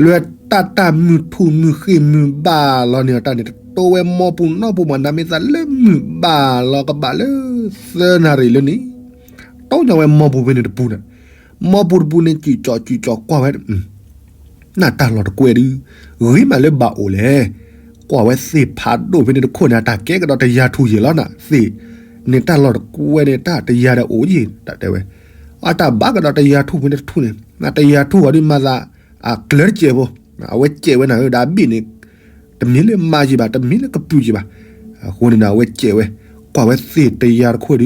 လွဲတၢ်တၢ်မုၢ်ထူၣ်မုၢ်ဃ့ၢ်မုၢ်ဘၣ်လီၤန့ၣ်အတၢ်န့ၣ် တတိဝဲမီပူၤနီၢ်ပူၤမး နမ့ၢ်သးလၢမုၢ်ဘၣ်လီၤကဘၣ်လၢ သၢနၣ်ရံၣ်လၢန့ၣ်, တိညါဝဲမီပူၤဖဲန့ၣ်တပူၤန့ၣ်, မီပူၤတပူၤန့ၣ် စံၣ်ကၠီၣ်စံၣ်ကၠီၣ်ကွၢ်ဝဲ နၢ်တၢ်လီၢ်တကွဲၢ်ဒု, ဂ့ၤမးလၢဘၣ်အိၣ်လဲၣ်, ကွၢ်ဝဲသ့ၣ်ဖးဒိၣ်ဖဲန့ၣ်တခိၣ်န့ၣ် အတၢ်ကဲကဒီးတယၤထူၣ်ယဲၢ်လီၤနၤ, သ့ၣ်န့ၣ်တၢ်လီၢ်တကွဲၢ်န့ၣ် တၢ်တယၤဒီးအိၣ်ယံၤ တၢ်တဲဝဲ, အတၢ်ဘၣ်ကဒီးတယၤထူၣ်ဖဲန့ၣ်တထူၣ်န့ၣ် နတယၤထူၣ်အီၤဒုမၤသး အကျၢၤတစဲးဖိ, အဝဲစဲးဝဲနၤဧၢ ဒီးအဘ့ၣ်န့ၣ် တမ့ၢ်လၢမၤယံၤဘၣ် တမ့ၢ်လၢကပုာ်ယံၤဘၣ်, အဃိန့ၣ်ဒီးအဝဲစဲးဝဲ, ကွၢ်ဝဲသ့ၣ်တယၤတခိၣ်ဒု,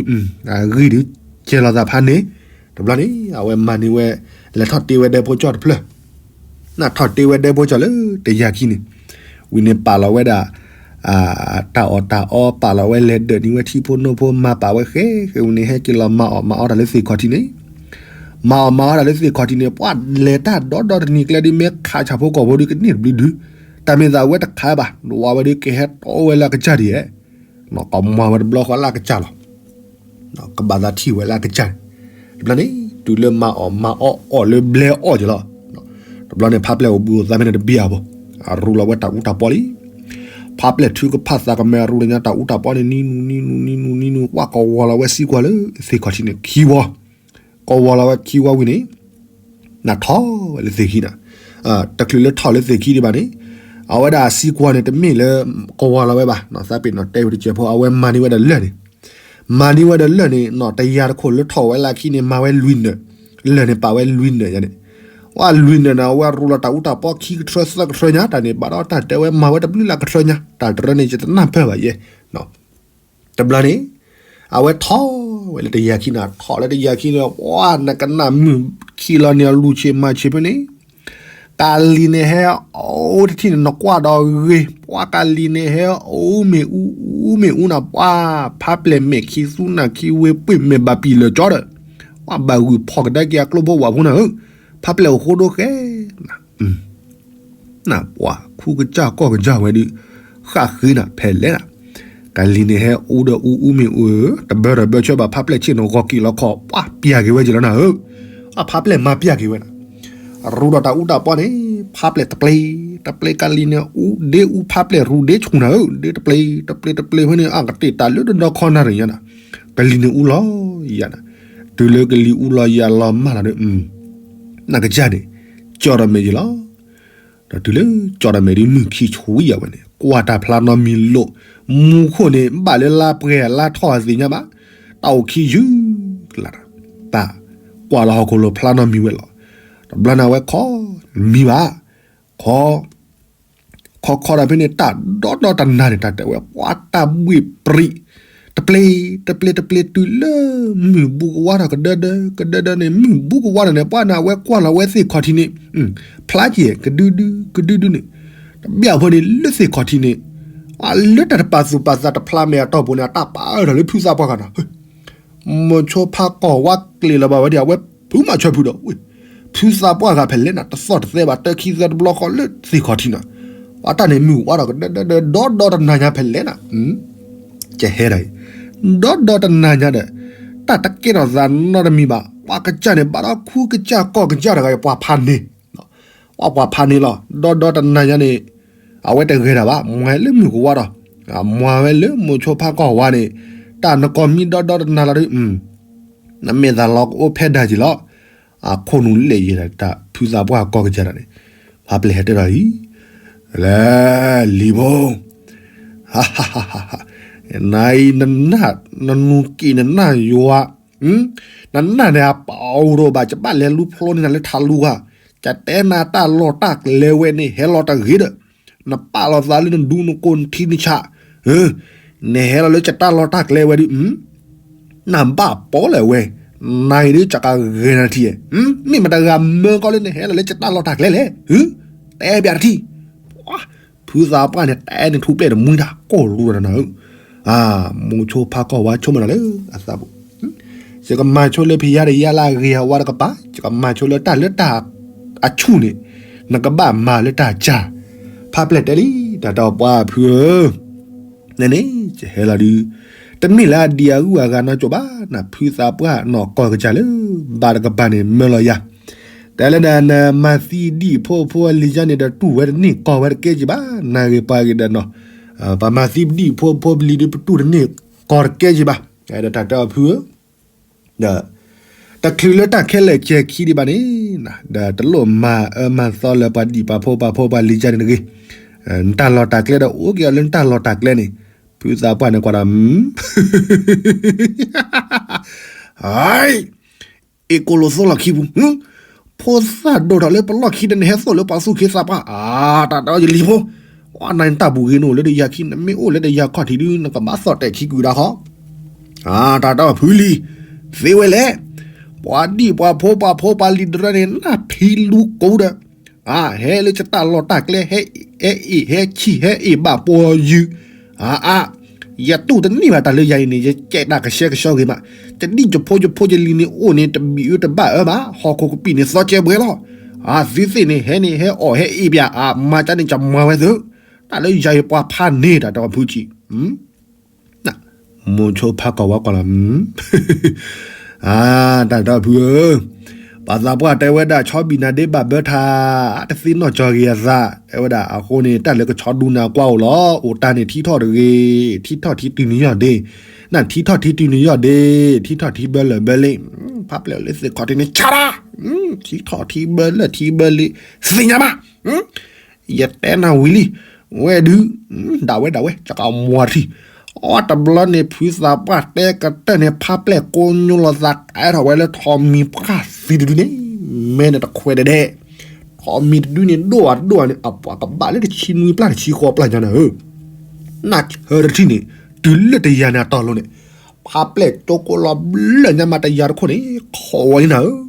အဂံၢ်ဒု ကဲၤလီၤသးဖးန့ၣ်, တဘျီန့ၣ် အဝဲမၤန့ၢ်ဝဲ, လဲၤထီၣ်တ့ဝဲဒဲဖိကၠီၣ်တဖျၢၣ်, နထီၣ်တ့ဝဲဒဲဖိကၠီၣ်လၢတယၤခံန့ၣ်, ဝံၤန့ၣ်ပာ်လီၤဝဲဒၣ် တၢ်အီၣ်တၢ်အီ ပာ်လီၤဝဲလဲၤဒၢးန့ၢ်ဝဲထံဖိနိဖိ မၤပာ်ဝဲဃဲဃဲဝံၤန့ၣ် ဟဲက့ၤလီၤမၤအီၣ်မၤအီတၢ်လၢသ့ၣ်ခီၣ်ထံးန့ၣ်, မၤအီၣ်မၤအီတၢ်လၢသ့ၣ်ခီၣ်ထံးန့ၣ် ပှၤလဲၤတၢ်ဒီဒီတနံၤကျဲဒု မ့ၢ်ခးဆၣ်ဖိကီၢ်ဖိဒုကန့ၢ်တဘျုးဒု, တၢ်မ့ၢ်သးဝဲတခးဘၣ် ဝဲဒုကဟဲတီဝဲလၢအကစၢ်ဒ်လဲၣ်, ကမၤဝဲတဘျီဃီလၢအကစၢ်လီၤ ကဘၣ်သးထံၣ်ဝဲလၢအကစၢ်န့ၣ်, တဘျီန့ၣ် တုၤလၢမၤအီၣ်မၤအီအီၣ်လၢဘျဲအီၣ်က့ၤလီၤ, တဘျီန့ၣ် ဖးပျဲၢ်အိၣ်ဘှံးအိၣ်သါဖဲန့ၣ်တဘ့ၣ်အဘိ, အရူလီၤဝဲတၢ်အူတၢ်ပီလံ, ဖးပျဲၢ်ထုကဖၣ်သးကမဲာ်အရူလၢညါတၢ်အူတၢ်ပီန့ၣ် နံနူနံနူနံနူနံနူ ပှၤကဝီၤလီၤဝဲစံကွၢ်လၢသ့ၣ်ခီၣ်ထံးန့ၣ်ခံဝီ, ကဝီၤလီၤဝဲခံဝီဝံၤန့ၣ် နထီၣ်ဝဲလၢသ့ၣ်ခံနၤ, တချုးလၢထီၣ်လၢသ့ၣ်ခံဒံးဘၣ်န့ၣ်, အဝဲဒၣ်အစံကွၢ်န့ၣ် တမ့ၢ်လၢကဝီၤလီၤဝဲဘၣ်, သးပ့ၤနီၣ်တဲဝဲတစဲးဖိ အဝဲမၤန့ၢ်ဝဲဒီးလၢၢ်န့ၣ်, မၤန့ၢ်ဝဲဒီးလၢၢ်န့ၣ် နီၢ်တယၤတခိၣ်လၢထီၣ်ဝဲလၢခံန့ၣ် မၤဝဲလွံၢ်နၢၤ, လၢၢ်န့ၣ်ပာ်ဝဲလွံၢ်နၢၤယါန့ၣ်, ဝဲလွံၢ်နၢၤန့ၣ် အဝဲရူလီၤတၢ်အူတၢ်ပီခံကထြၢသၢကထြၢညါ တၢ်န့ၣ် ဘၣ်ဒီးတၢ်တဲဝဲမၤဝဲတဘျုးလၢကထြၢညါ တၢ်တရၢန့ၣ် ယတနၢ်ပၢၢ်ဘၣ်ယဲ တဘျီန့ၣ် အဝဲထီၣ်ဝဲလၢတယၤခံန့ၣ် ထီၣ်လၢတယၤခံန့ၣ် ပှၤနကနၣ်မုၢ်ခံလီၤန့ၣ် လူၤဆံးမၤဆံးဖဲန့ၣ်, ကၤလံၤန့ၣ်ဟဲအိၣ်တထံၣ်န့ၣ် နကွၢ်ဒီးဂ့ၤ, ပှၤကၤလံၤန့ၣ်ဟဲအိၣ်မ့ၣ်အူအူမ့ၣ်အူနၤ ပှၤဖးပျဲၢ်မဲာ်ခံသူနၢ်ခံဝ့ၢ်ပှ့ၢ်မဲာ်ဘၣ်ပံာ်လၢာ်ကၠီဒီး, ပှၤဘၣ်ဂုၢ်ဖီၣ်ကဒါက့ၤအကျိဖိဝၣ်ဖိနၤဧၢ, ဖးပျဲၢ်အိၣ်ဃိဒိဃဲ နပှၤခူကစၢ်ကီၢ်ကစၢ်ဝဲဒုး ဃၣ်ဃ့နၤဖဲလဲၣ်နၤ, ကၤလံၤန့ၣ်ဟဲအူဒီးအူအူမ့ၣ်အူဧၢ, တဘၢဒီးဘၢဆၢဘၣ်ဖးပျဲၢ်ဆ့ၣ်နီၤဂီၤက့ၤလီၤခီၣ် ပှၤပျၢ်က့ၤဝဲက့ၤလီၤနၤဧၢ, အဖးပျဲၢ်မၤပျၢ်က့ၤဝဲနၤ, ရူဒီးတၢ်အူတၢ်ပီန့ၣ် ဖးပျဲၢ်တပျ့ၤ တပျ့ၤကၤလံၤန့ၣ် အူဒ့အူဖးပျဲၢ်ရူဒ့ဆူၣ်နၤဧၢ, ဒ့တပျ့ၤတပျ့ၤတပျ့ၤဖဲန့ၣ် အကတ့ၢ်တၢ်လၢတဒီခီနၣ်ရံၣ်ညါနၤ, ကလံၤန့ၣ်အူလီၤယၤနၤ, တုၤလၢကလံၤအူလီၤယၤလီၤမၢ်လီၤဒီး နကစၢ်န့ၣ် ကၠီဒီးမဲာ်ယံၤလီၤ. ဒီးတုၤလၢကၠီဒီးမဲာ်ဒ်မုၢ်ခံဆူယၤဝဲန့ၣ် ကွၢ်တၢ်ဖျါနီတမံၤလိာ်, မူခိၣ်န့ၣ် ဘၣ်လၢလါပှဲၤလါထီၣ်အသ့ၣ်ညါဘၣ်, တၢ်အိၣ်ခံယုၢ်ကလး, တၢ်ကွၢ်လၢဟီၣ်ခိၣ်လိၤဖျါနီတမံၤဝဲလီၤ. တဘျီန့ၣ်အဝဲခီမံဘၣ်, ခီ ခီခီဒီးဖဲန့ၣ် တၢ်ဒီဒီတနၤန့ၣ် တၢ်တဲဝဲ ပှၤတၢ်ဘှ့ၣ်ပြံး တပျ့ၤ တပျ့ၤ တပျ့ၤ တုၤလၢမုၢ်ဘူးကဝါထီၣ်ကဒၢဒၢ ကဒၢဒၢန့ၣ် မုၢ်ဘူးကဝါထီၣ်န့ၣ် ပှၤန့ၣ်အဝဲကွၢ်လီၤဝဲသ့ၣ်ခီၣ်ထံးန့ၣ် ဖျါက့ၤ ကဒုဒု ကဒုဒုန့ၣ် တဘျီဖိန့ၣ်လၢသ့ၣ်ခီၣ်ထံးန့ၣ် လၢတၢ်တပာ်သူၣ်ပာ်သးတဖျါမဲာ်အတီၢ်ပူၤန့ၣ် အတၢ်ပာ်အၢထီၣ်လၢဖုသၣ်ပှၢ်ဃာ်နီၤ မိၤဆိဖါကီၢ်ဝါကျ့ၤလီၤဘၣ်ဝဲဒၣ် အဝဲဖုမၤဆၢဖုဒီး ဖုသးပှၢ်ဂၤဖဲလဲၣ်နၤ တသီၣ်တသဲဘၣ် တၢခံသၢတဘျီဃီလၢသ့ၣ်ခီၣ်ထံးနီၤ, ပှၤတၢ်န့ၣ်မုၢ်ဝါဒီးကဒၢဒၢဒၢ ဒီဒီတနၤညါဖဲလဲၣ်နၤ, ကဟဲဒၣ်အံၤ, ဒီဒီတနၤညါဒီး တၢ်တကဲထီၣ်သးနီတမံၤဘၣ်, ပှၤကစၢ်န့ၣ် ဘၣ်ဒီးခူကစၢ်ကီၢ်ကစၢ်တဂၤအံၤ ပှၤဖးန့ၢ် ပှၤဖးန့ၢ်လီၤ. ဒီဒီတနၤညါန့ၣ် အဝဲတဂဲၤတၢ်ဘၣ်, မၤလၢမုၢ်ကဝါဒီး မၤဝဲလၢမိၤဆိဖါကီၢ်ဝါန့ၣ် တၢ်နကီၢ်မံဒီဒီတနၤလီၤဒီး နမ့ၢ်သးလီၤကအိၣ်ဖဲဒၣ်က့ၤလီၤ. အခိၣ်နူာ်လဲၣ်ယဲၤတၢ်ဖုသးပှၢ်ကီၢ်ကစၢ်တၢ်န့ၣ် ဖါပျဲၢ်ဟဲတဲဒီးအံၤ လၢ လံၤဖိ နအံၤ နနၢ် နနူၤက့ၤနနၢ်ယွၤ, နနၢ်န့ၣ် အပာ်အိၣ်ဒီးဘၣ် ယဘၣ်လဲၤလူၤဖျိန့ၢ်နၤလၢထးလူၤဧါ, ယတဲနၤတၢ်လီၢ်တၢ်ကျဲဝဲန့ၣ် ဟဲလီၤတဂ့ၤဒီး နပာ်လီၤသးလၢနဒူနကိးနထံနဆး, နဟဲလီၤလၢယတၢ်လီၢ်တၢ်ကျဲဝဲဒုး နဘၣ်ပီလဲၣ်ဝဲ, နအံၤဒုး ယကဂဲၤနၤထံၣ်, မ့ၢ်မတၤတဂၤမၢကီလၢနဟဲလီၤလၢယတၢ်လီၢ်တၢ်ကျဲလဲၣ်, တဲပျးတထံၣ်, ဖုသးပှၢ်န့ၣ် တဲန့ၣ်ထူၣ်ပျဲၢ်တမှံတၢ် ကိၢ်လူၤဒီးနၤဧၢ, မိၤဆိဖါကီၢ်ဝါဆိကမိၣ်တၢ်လၢအသးပူၤ, ယကမၤဆိလၢဖံးယါဒီးယါလၢအဂ့ၤအဝါတကပၤ, ယကမၤဆိလၢတၢ်လၢတၢ်အဆူၣ်န့ၣ်, နကဘၣ်မၤလၢတၢ်စၢ်, ဖါပျဲၢ်တဲလံ, တၢ်တၢ်ပှၤဖုဧၢ နန့ၣ် ယဟဲလီၤဒုး, တမ့ၢ်လၢအဒံးအဂုၤအဂၤနီတစိၤဘၣ်, နဖုသးပှၢ်နီၢ်ကီၢ်ကစၢ်လၢ ဘၣ်တကပၤန့ၣ် မၢလီၤယၤ, တဲလၢဒၣ်နမၤသံဒံၣ်ဖိဖိလံၤယါန့ၣ်ဒီး တူၢ်ဝဲတန့ၢ်ကီၢ်ဝဲတကဲက့ၤဘၣ်, နဂ့ၤပှၤဂ့ၤဒီးနီၤ, ပမၤသံဒံၣ်ဖိဖိလံၤဒုး ပတူၢ်တန့ၢ်ကီၢ်တကဲက့ၤဘၣ်, ဒီးတၢ်တၢ်ဖုဧၢ ဒီး တချုးလၢတၢ်ခဲလၢာ်ကဲခံဒံးဘၣ်န့ၣ်, ဒီးတလိၣ်မၤအၢမၤသီလၢပှၤဒံၣ်ပှၤဖိပှၤဖိပှၤလံၤယါန့ၣ်တဂ့ၤ, နတၢ်လီၢ်တၢ်ကျဲဒီးအိၣ်က့ၤအီၤလၢနတၢ်လီၢ်တၢ်ကျဲန့ၣ်, ဖုသးပှၢ်န့ၣ်ကွၢ်ဒီး အ့ၣ်ကိၣ်လိာ်သိလီၢ်ခံပူၤ, ဖိသၣ်ဒိၣ်ထီၣ်လၢပလီၢ်ခံဒီး နဟဲသိၣ်လၢပှၤသူၣ်က့သးပှၢ်, တၢ်တဲအီၤယလံၤဖိ, နတၢ်ဘူးဂ့ၤနအိၣ်လၢတယၤခံ နမ့ၢ်အိၣ်လၢတယၤခီၣ်ထံးဒုး နကဘၣ်သီၣ်တဲာ်ခံကွံာ်ဒၣ်ဃီ, တၢ်တဲအီၤဖုလံၤ, သ့ဝဲလဲၣ်, ပှၤဒံၣ်ပှၤဖိပှၤဖိပှၤလံၤတရၢန့ၣ် နၢ်ဖံလူကိးဒီး ဟဲလၢယတၢ်လီၢ်တၢ်ကျဲ ဟဲအ့ၣ်ဟဲဆံၣ် ဟဲအ့ၣ်ဘၣ်ပှၤယုၢ်, အါအါ, ယတူၢ်တန့ၢ်ဘၣ်တၢ်လၢယၤအံၤန့ၣ် ယကဲတၢ်ကဆှဲကဆှီဂ့ၤမး, ယဒံၣ်ယဖိယဖိယလံၤန့ၣ်အိၣ်န့ၣ် တဘံၣ်အၢတဘၣ်အၢဘၣ်, ဟီၣ်ခိၣ်ကပံာ်န့ၣ်သီကဲဘှဲလီၤ, အသုသ့ၣ်န့ၣ် ဟဲန့ၣ်ဟဲအီၣ်ဟဲအ့ၣ်ပၠး အမၤကၠါန့ၣ် ကမၤဝဲသု, တၢ်လၢယၤအံၤပှၤဖးန့ၢ်တၢ်တဲအီၤဖုကံ မိၤဆိဖးကီၢ်ဝါကွၢ်လီၤ, တၢ်ဒီဖုဧၢ, ပှၤသးပှၢ်တဲဝဲဒၣ် ဆီဘံၣ်နၤဒ့ဘၣ်ဘၢထါ, တသ့ၣ်နီၣ်ကၠီဂ့ၤအသး, တဲဝဲဒၣ်အဃိန့ၣ် တၢ်လၢကဆီဒူနၤကွၢ်အိၣ်လီၤ, အိၣ်တၢ်န့ၣ်ထံထီၣ်တဂ့ၤ, ထံထီၣ်ထံတုၤနယီၢ်ဒ့, နထံထီၣ်ထံတုၤနယီၢ်ဒ့, ထံထီၣ်ထံဘၢလၢၢ်ဘၢလ့, ဖးပျဲၢ်လၢသ့ၣ်ခီၣ်ထံးန့ၣ် ဆါတၢ်, ထံထီၣ်ထံဘၢလၢၢ်ထံဘၢလ့, သ့ၣ်ညါဘၣ် ယတဲနၤဝံၤလံ, ဝဲဒုး, ဒၣ်ဝဲဒၣ်ဝဲ ကကမွၤထံ, အီတဘျီန့ၣ် ဖုသးပှၢ်တဲကတၢၢ်န့ၣ် ဖးပျဲၢ်ကိညိလိာ်သးကဲထီၣ်ဝဲလၢထိးမံၤပှၢ်သံတဒုန့ၣ်, မဲန့ၣ်တခွဲးဒဲးဒဲး, ထိးမံၤတဒုန့ၣ် ဒိၣ်အဒိၣ်န့ၣ် အပှၤကဘၣ်လၢတဆံနွံပျၢ်တဆံဃိးပျၢ်ညါန့ၣ်ဧၢ, နၢ်ဆၢတထံၣ်န့ၣ်, တုၤလၢတယၤန့ၣ်အတီၢ်လိၤန့ၣ် ဖးပျဲၢ်ကၠိကိးလီၤဘျၢၣ်ညါမးတယၤတခိၣ်န့ၣ် ခိးဝဲလံနၤဧၢ,